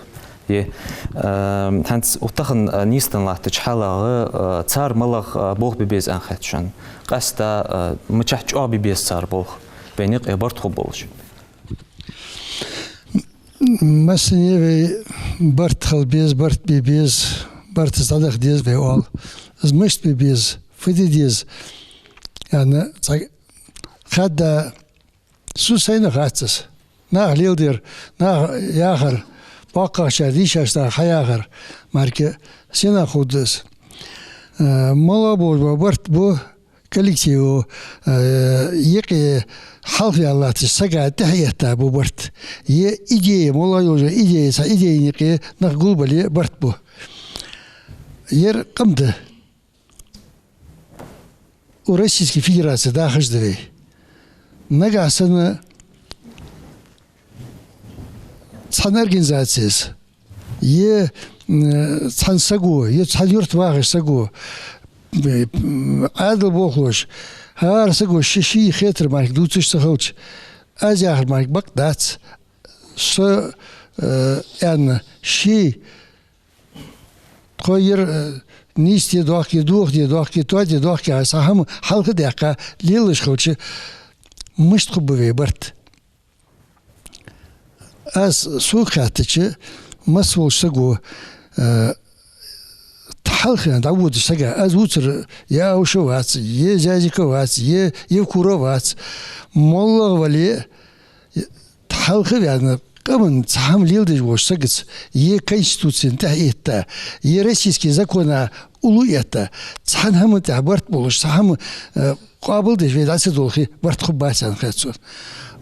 е, э, хӀанз тахан, э, нийсденна латтача хьалагӀа, э, цар малагӀа, э, болх бе беза аьнна хет шоана? Къаьстта, э, мичахьа чӀоагӀа бе беза цар болх, вайна юкъе барт хургболаш? Массане вай барт хила беза, барт бе беза, барт из дӀадаха деза вай оал. Из мишта бе беза, фу де деза, аьнна, цхьа хадда Сона сайна хац из. Наха леладер, наха яхар, боккхагӀчар, дийшача наха хьаяхар, мара-кх сенах хургда из. Э, малагӀа болаш бола барт бу коллектива, э, юкъе хьалха ваьнна латтача сага тӀехьаэтта бу барт. Е идея, малагӀа йолча идея, цхьа идейна юкъе нах гулбале барт бу. Ер къам да. У Российской Федерации дахаш да вай. Нагахьа санна цхьан организацес, е, м, цхьан саго, е цхьан юрта вахача саго, м, Ӏаьдал болхлоша, хӀара саго ший-ший хетар мара-кх дувцаш ца хилча, аз яхар мара-кх бакъ дац, со, э, аьнна, ший тхо ер, э, нийсде дохке, дохаде дохке, тоаде дохке, хьай цхьа хӀама хьалха даьккха лелаш хилча, мишта хургба вай барт? Аз сога хаьттача, масса волча саго, э, хьалха дӀаводача сага, аз вувцар е Ауша вац, е Зязика вац, е Евкуров вац, моллагӀа вале, Хьалха а ваьнна, къаман цхьа хӀама леладеш волча сагаца, е Конституцена тӀехьа этта, е российски закона уллув этта, цхьан хӀаман тӀехьа барт болаш, цхьа хӀама, э, къоабалдеш вай дӀа ца долхе, барт хургбац аьнна хет сона.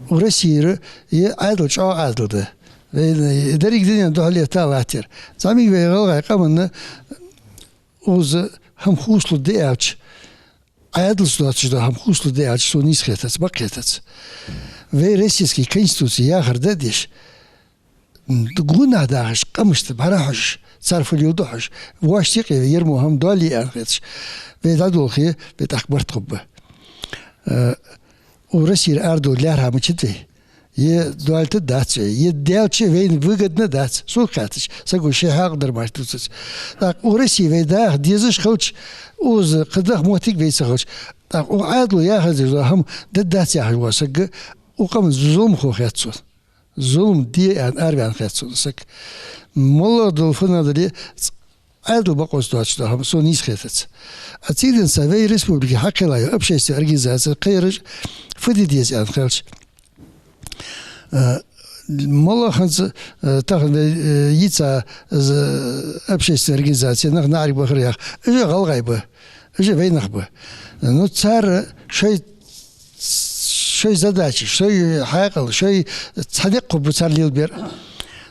Укх Россера е Ӏаьдал чӀоагӀа Ӏаьдал да. Вай, э, деррига дунен духьале а латтар. ЗӀамига вай гӀалгӀай къаманна укхаза хӀама хувцалургда аьлча, Ӏаьдалца доацаш дола хӀама хувцалургда аьлча, сона нийса хетац, бакъ хетац. Вай российски Конституце яхар да а деш, м, гонахьа дахаш, къамашта бӀарахьожаш, цар фу леладу хьожаш, воашта юкъе ер мо хӀама доале аьнна хеташ, вай дӀадолхе, вай тӀаккха барт хургба. Э, укх Россера арадовла лаьрхӀа мичад вай? Е доалийтаргдац вай, е даьлча вайна выгодно дац. Сога хаьттача, саго ший хьаькъал дар мара дувцац. ТӀаккха укх Россе вай даха дезаш хилча, укхаза кхы даха моттиг вай ца хилча, тӀаккха укх Ӏаьдало яхар деш дола хӀама дергдац яхаш вола саг, укх къаман зуламхо хет сона. Зулам де аьнна араваьнна хет сона саг. МоллагӀа дола фуннагӀа дале а, Ӏаьдала бокъонца доацаш дола хӀама сона нийса хетац. А цигара денз вай республике хьакхелла йола общественни организацеш, кхыяраш фу де деза аьнна хилча, э, моллагӀа хӀанз, э, тахан вай, э, йийца из общественни организаци, нах наӀарга бахар яха, уж а гӀалгӀай ба, уж а вай нах ба. Ну, цар шоай, шоай задачаш, шоай хьаькъал, шоай цхьа никъ хургба цар лелабер.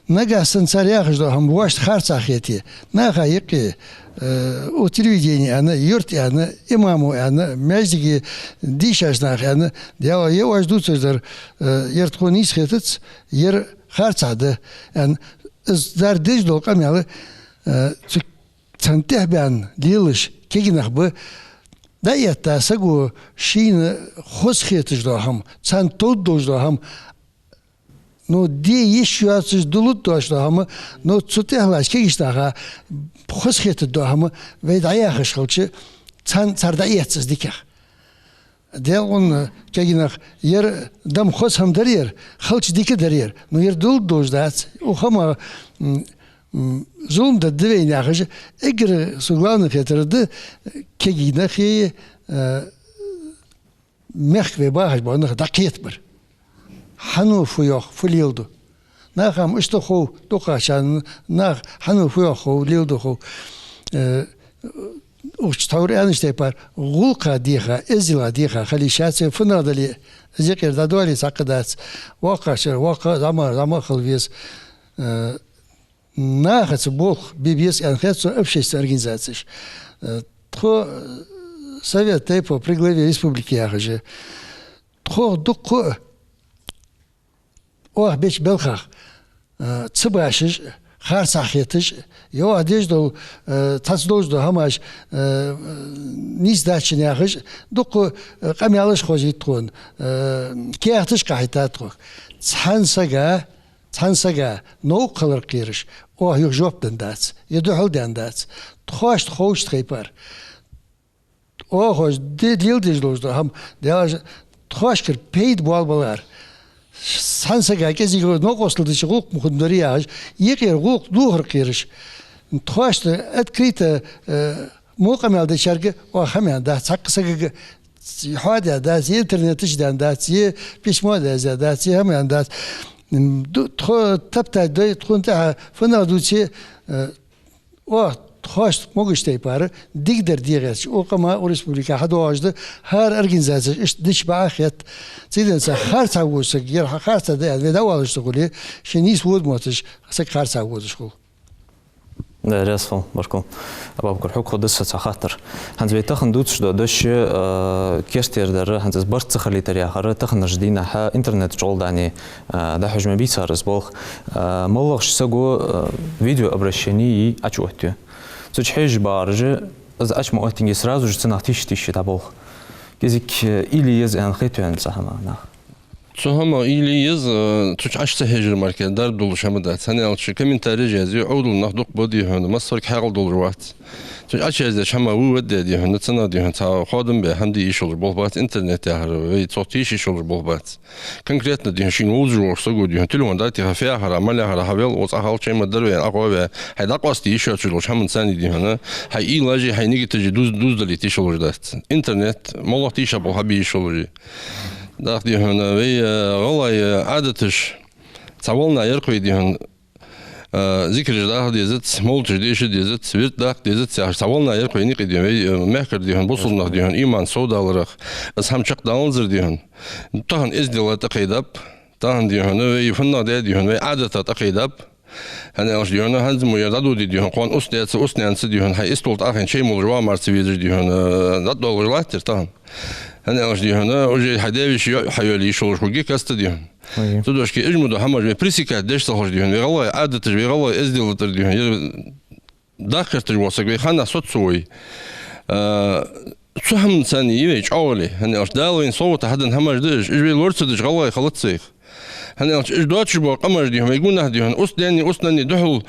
Нагахьа санна цар яхаш дола хӀама воашта харцахьа хете, наха юкъе, э, укх телевидене аьнна, юрта аьнна, имамо аьнна, маьждиге дийшача наха аьнна, Даьла, е оаш дувцаш дар, э, ер тхона нийса хетац, ер харцахьа да, аьнна, из цар деш дола къамаьл, э, цу царна тӀехьа баьнна лелаш кегий нах ба. ДӀаэтта саго шийна хоза хеташ дола хӀама, царна товргдолаш дола хӀама, ну, де йиш йоацаш, дуллуш дола хӀама, ну, цу тӀехьа латтача кегийча наха хоза хеташ дола хӀама вай дӀаяхаш хилча, царна, цар дӀаэц из дикагӀа. Даьла гӀо, кегий нах, ер да-м хоза хӀама дар ер, хилча дика дар ер, ну, ер дуллуш долаш дац. Укх хӀамах, м, м, зулам дергда вайна яхаш, эггара сона главный хетар да, кегий нахи, э, мехка вай бахаш бола нах дӀакхетабар. Хьан фу йоах, фу леладу? Наха-м иштта хов, дукхагӀчарна, наха хьан фу йоах хов, леладу хов. Э, укх чу тхьовра аьннача тайпара, гӀулакха дийха, эздела дийха хила йиш яц вай, фуннагӀа дале а, из юкъера дӀадоале цхьаккха дац. ВоккхагӀчар воккха, зӀамагӀар зӀамагӀа хила веза. Э, нахаца болх бе беза аьнна хет сона общественни организацеш. Э, тхо, э, Совет тейпов при главе республики яхаш я. Тхох дуккха а оаха беча балхах, э, ца башаш, харцахьа хеташ, е оаха деш дола, э, цхьацца долаш дола хӀамаш, э, нийса дац аьнна яхаш, дуккха, э, къамаьлаш хозийт тхона, э, каьхаташ кхахьийтад тхох. Цхьан сага, цхьан сага новкъа хилар кхераш, оаха юха жоп денна дац, е духьал денна дац. Тхоашта ховча тайпара. Оаха де-, леладеш долаш дола хӀама, Даьла, тхоашкара пайда боалабалар. Цхьан сага кӀезига новкъостал дича гӀулакх ма хургдар яхаш, юкъера гӀулакх дохар кхераш. Тхоашта открыто, э, во къамаьл дечарга оаха хӀама аьнна дац, цхьаккха сагага хьоадаь дац, е интернета чу даьнна дац, е письмо даьздаь дац, е хӀама аьнна дац. М, ду-, тхо топтать дой, тхона тӀехьа фуннагӀа дувце, э, оаха тхоашта могача тайпара дикадар де гӀерташ, укх къаман, укх республика хьадоагӀаш да, хӀара организацеш иштта дича бакъахьа хет. Цигара денз харцахьа вола саг, ер хьа харцахьа да аьнна, вай дӀаоалаш ца хуле, ший нийса вода мотташ, саг харцахьа водаш хул. Да, раьза хул, баркал. Абабукар, хьога хургда са цхьа хаттар. ХӀанз вай тахан дувцаш дола дош, э, керттера дар, хӀанз из барт ца хилийтар яхар, таханарча дийнахьа интернета чӀоагӀа дӀахьо ма бий цар из болх. Э, моллагӀча саго, э, видеообращени йий, Ӏочуоттаю. Цу чу хьежаш багӀараш, из Ӏочу ма оттинге, сразу же цу наха тийша-тийша дӀаболх. КӀезига, э, уйла е еза аьнна хет вайна цу хӀаман нах. Цу хӀаман уйла е еза, э, цу чу Ӏочу ца хьежар мара кхы дарба долаш хӀама дац. ХӀана аьлча, комментареш язъю, Ӏовдал нах дукха ба, дий хьона, массаварга хьаькъал долаш вац. Цу чу Ӏочуяздаьча хӀаман вывод де, дий хьона, цу наха, дий хьона, цхьа ходам бе хӀама де йиш йолаш болх бац, интернет яхар, вай цох тийша йиш йолаш болх бац. Конкретно, дий хьона, шийна вовзаш волча саго, дий хьона, телефон дӀатеха, фу яхар, мала яхар, хьавел, оцу хьал чай ма дарвен, Ӏохове, хьай дӀакъоаста йиш йоацаш долча хӀаман цани, дий хьона, хьай уйлаш, хьай нигаташ дуз-, дуздалийта йиш йолаш дац. Интернет, моллагӀа тийша болх хьабе йиш йолаш я. ДӀахо, дий хьона, вай, э, гӀалгӀай, э, Ӏадаташ цхьа волна яр-кх вай, дий хьона, э, зикараш даха дезац, мовлаташ деша дезац, вирд даккха дезац яхаш, цхьа волна яр-кх вай наькъа, дий хьона, вай, э, мехкара, дий хьона, бусалба нах, дий хьона, иман совдаларах, из хӀама чакхдаланзар, дий хьона. Тахан эздела тӀакхайдаб, тахан, дий хьона, вай фуннагӀа да, дий хьона, вай Ӏадата тӀакхайдаб. ХӀана аьлча, дий хьона, хӀанз мо ер дӀадоде, дий хьона, кхоана ус даьца, ус наьнаца, дий хьона, хьай истола тӀа хьайна чай молаш ваха мара ца везаш, дий хьона, дӀадоалаш латтар тахан. ХӀана аьлча, дий хьона, уже хьай даь-веший йоӀ хьайоалае йиш йолаш хургья каста, дий хьона. Ой. Цудухьа уж мо дола хӀамаш вай пресекать деш ца ховш, дий хьона, вай гӀалгӀай Ӏадаташ, вай гӀалгӀай эздела тӀара, дий хьона, ер дахкхеташ вола саг вай ханнахьа соцац вай. А, цу хӀаман цани я вай чӀоагӀале, хӀана аьлча Дала вайна совгӀата хьаденна хӀамаш да уж, уж вай лора ца деш гӀалгӀай хилац вайх. ХӀана аьлча уж доацаш бола къамаш, дий хьона, вай гонахьа, дий хьона, ус даьнна, ус нанна духьал,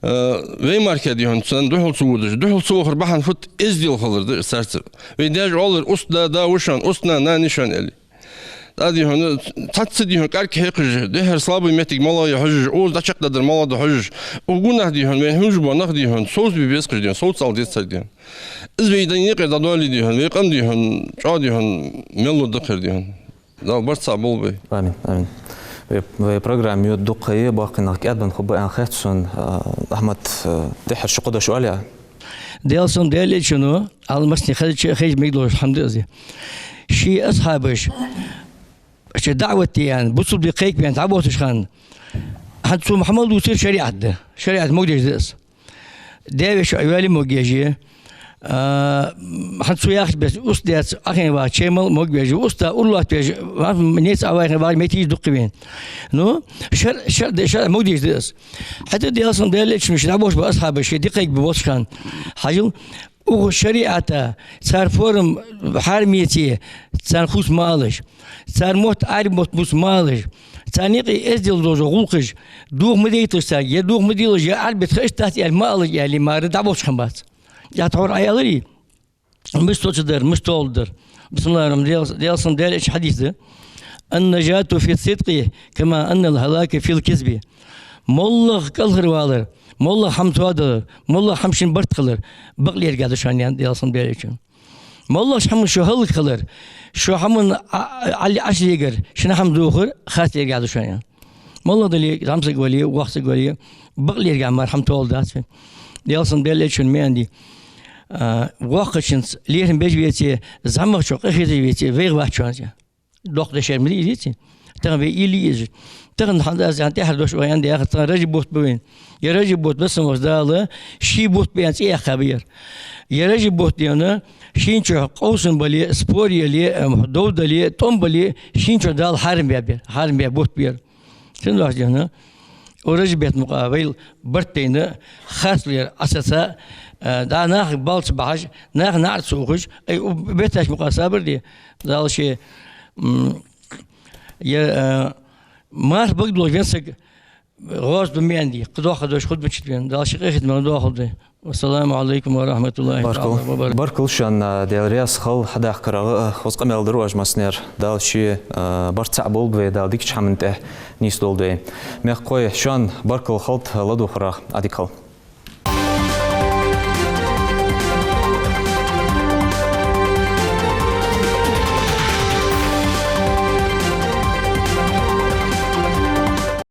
э, вай мара, дий хьона, царна духьал ца водаш, духьал ца вахара бахьан фуд? Эздел хилар да царцара. Вай даьша оалар: ус да да ва шоана, ус нана нана я шоана, аьле. ТӀаккха, дий хьона, цхьацца, дий хьона, кӀарг хьекхаш, дехьара слабый моттиг малагӀа я хьожаш, укхаза дӀачакхдалар малагӀа да хьожаш, укх гонахьа, дий хьона, вайна хӀамаш бола нах, дий хьона, совцабе беза-кх уж, дий хьона, совцадала деза царга, дий хьона. Из вай дӀа наькъа дӀадоале, дий хьона, вай къам, дий хьона, чӀоагӀа, дий хьона, мел лургда-кх ер, дий хьона. Дала барт цхьа болба вай. Амин, амин. Вай, вай программа йода дукха я, боккхий нах кӀаьдбенна хургба аьнна хет сона, а, Ахьмад, а, тӀеххьара ши-кхо дош оале. Даьла салам Даьла элчано, Ӏалам массане хезача, хезача мегаш дола хӀама да из. Ший асхьабаш шоай даӀват де аьнна, бусалба дин кхайкабе аьнна дӀабоссаш хана, хӀанз цо мел дувцар шариӀат да. ШариӀат могадеш да из. Даь-веший йоӀ йоалае могаш я. А, хӀанз цо яхача беса, ус даьца Ӏохайна ваха чай мала могавеш, ус да ура лоаттавеш, ва-, неца Ӏовахийна ваха моттигаш дукха я вайна. Ну, шар-, шар-, шарӀа могадеш да из. ХӀаьта Даьла салам Даьла элчано ший дӀабоссаш бола асхьабаш шоай ди кхайкабе боссаш хана, хьажал, укх шариӀата цар форма хьарам яце, царна хувца ма алалаш. Цар мотт Ӏарбий мотт бувца ма алалаш. Царна юкъе эздел долаш гӀулакхаш доха ма дайталаш царга, е доха ма делаш, е Ӏарбий мотт ховш дац аьле ма алалаш, аьле мара дӀабоссаш хиннабац. ТӀаккха тхьовра Ӏа аьларий, мишта соцадар, мишта тоаладар. بسم الله الرحمن الرحيم. Даьла, Даьла салам Даьла элчан хьадис да: «النجاة في الصدق كما أن الهلاك في الكذب». МоллагӀа кӀалхарвалар, моллагӀа хӀама тоадалар, моллагӀа хӀама шун барт хилар бакълерга да шоана, аьннад Даьла салам Даьла элчано. МоллагӀча хӀаман шо хӀалакхилар, шо хӀаман а-, а-, Ӏали Ӏаш легар, шун хӀама дохар харцлерга да шоана. МоллагӀа дале, зӀамсаг вале, воккха саг вале, бакълерга мара хӀама тоаладац вай. Даьла салам Даьла элчано ма аьннадий, а, воккхачунца лерхӀам беш веце, зӀамагӀчох къахеташ веце, вайх вац шоана. Доккха дешар ма дий из, ци. Тахан вай уйла я из. Тахан хӀанз аз аьнна тӀеххьара дош оаха аьнна да яхар, тахан Ражаб бутт ба вайна. Ер Ражаб бутт, Веза-Воккхача Дала ший бутт ба аьнна цӀи яьккха ба ер. Ер Ражаб бутт, дий хьона, шийна чу къовсам бале, спор яле, ам, дов дале, тӀом бале, шийна чу Дала хьарам баьб ер, хьарам баь бутт ба ер. Цудухьа, дий хьона, укх Ражаб бетта мукъагӀа вай барт дайна, харцлера Ӏа сеца, а, дӀа нахага бала ца бахьаш, наха наӀарга ца ухаш, ай, укх бетташта мукъагӀа сабар де. Дала ше, м, е, а, марха бага долаш вена саг гӀазот ба ма аьннадий, кхы доккха дош хургба чу вена. Дала ший къахетамах доахалда вай. والسلام عليكم ورحمة الله تعالى وبركاته. Баркал. Баркал шоана, Даьла раьза хилва, хьадаккха карагӀа, а, хоза къамаьл дир оаш массанена. Дала ший, а, барт цхьа болба вай, Дала дикача хӀаман тӀа нийсдолда вай. Мехкахой, шоана баркал хилда ладувгӀарах, Ӏадика хилда.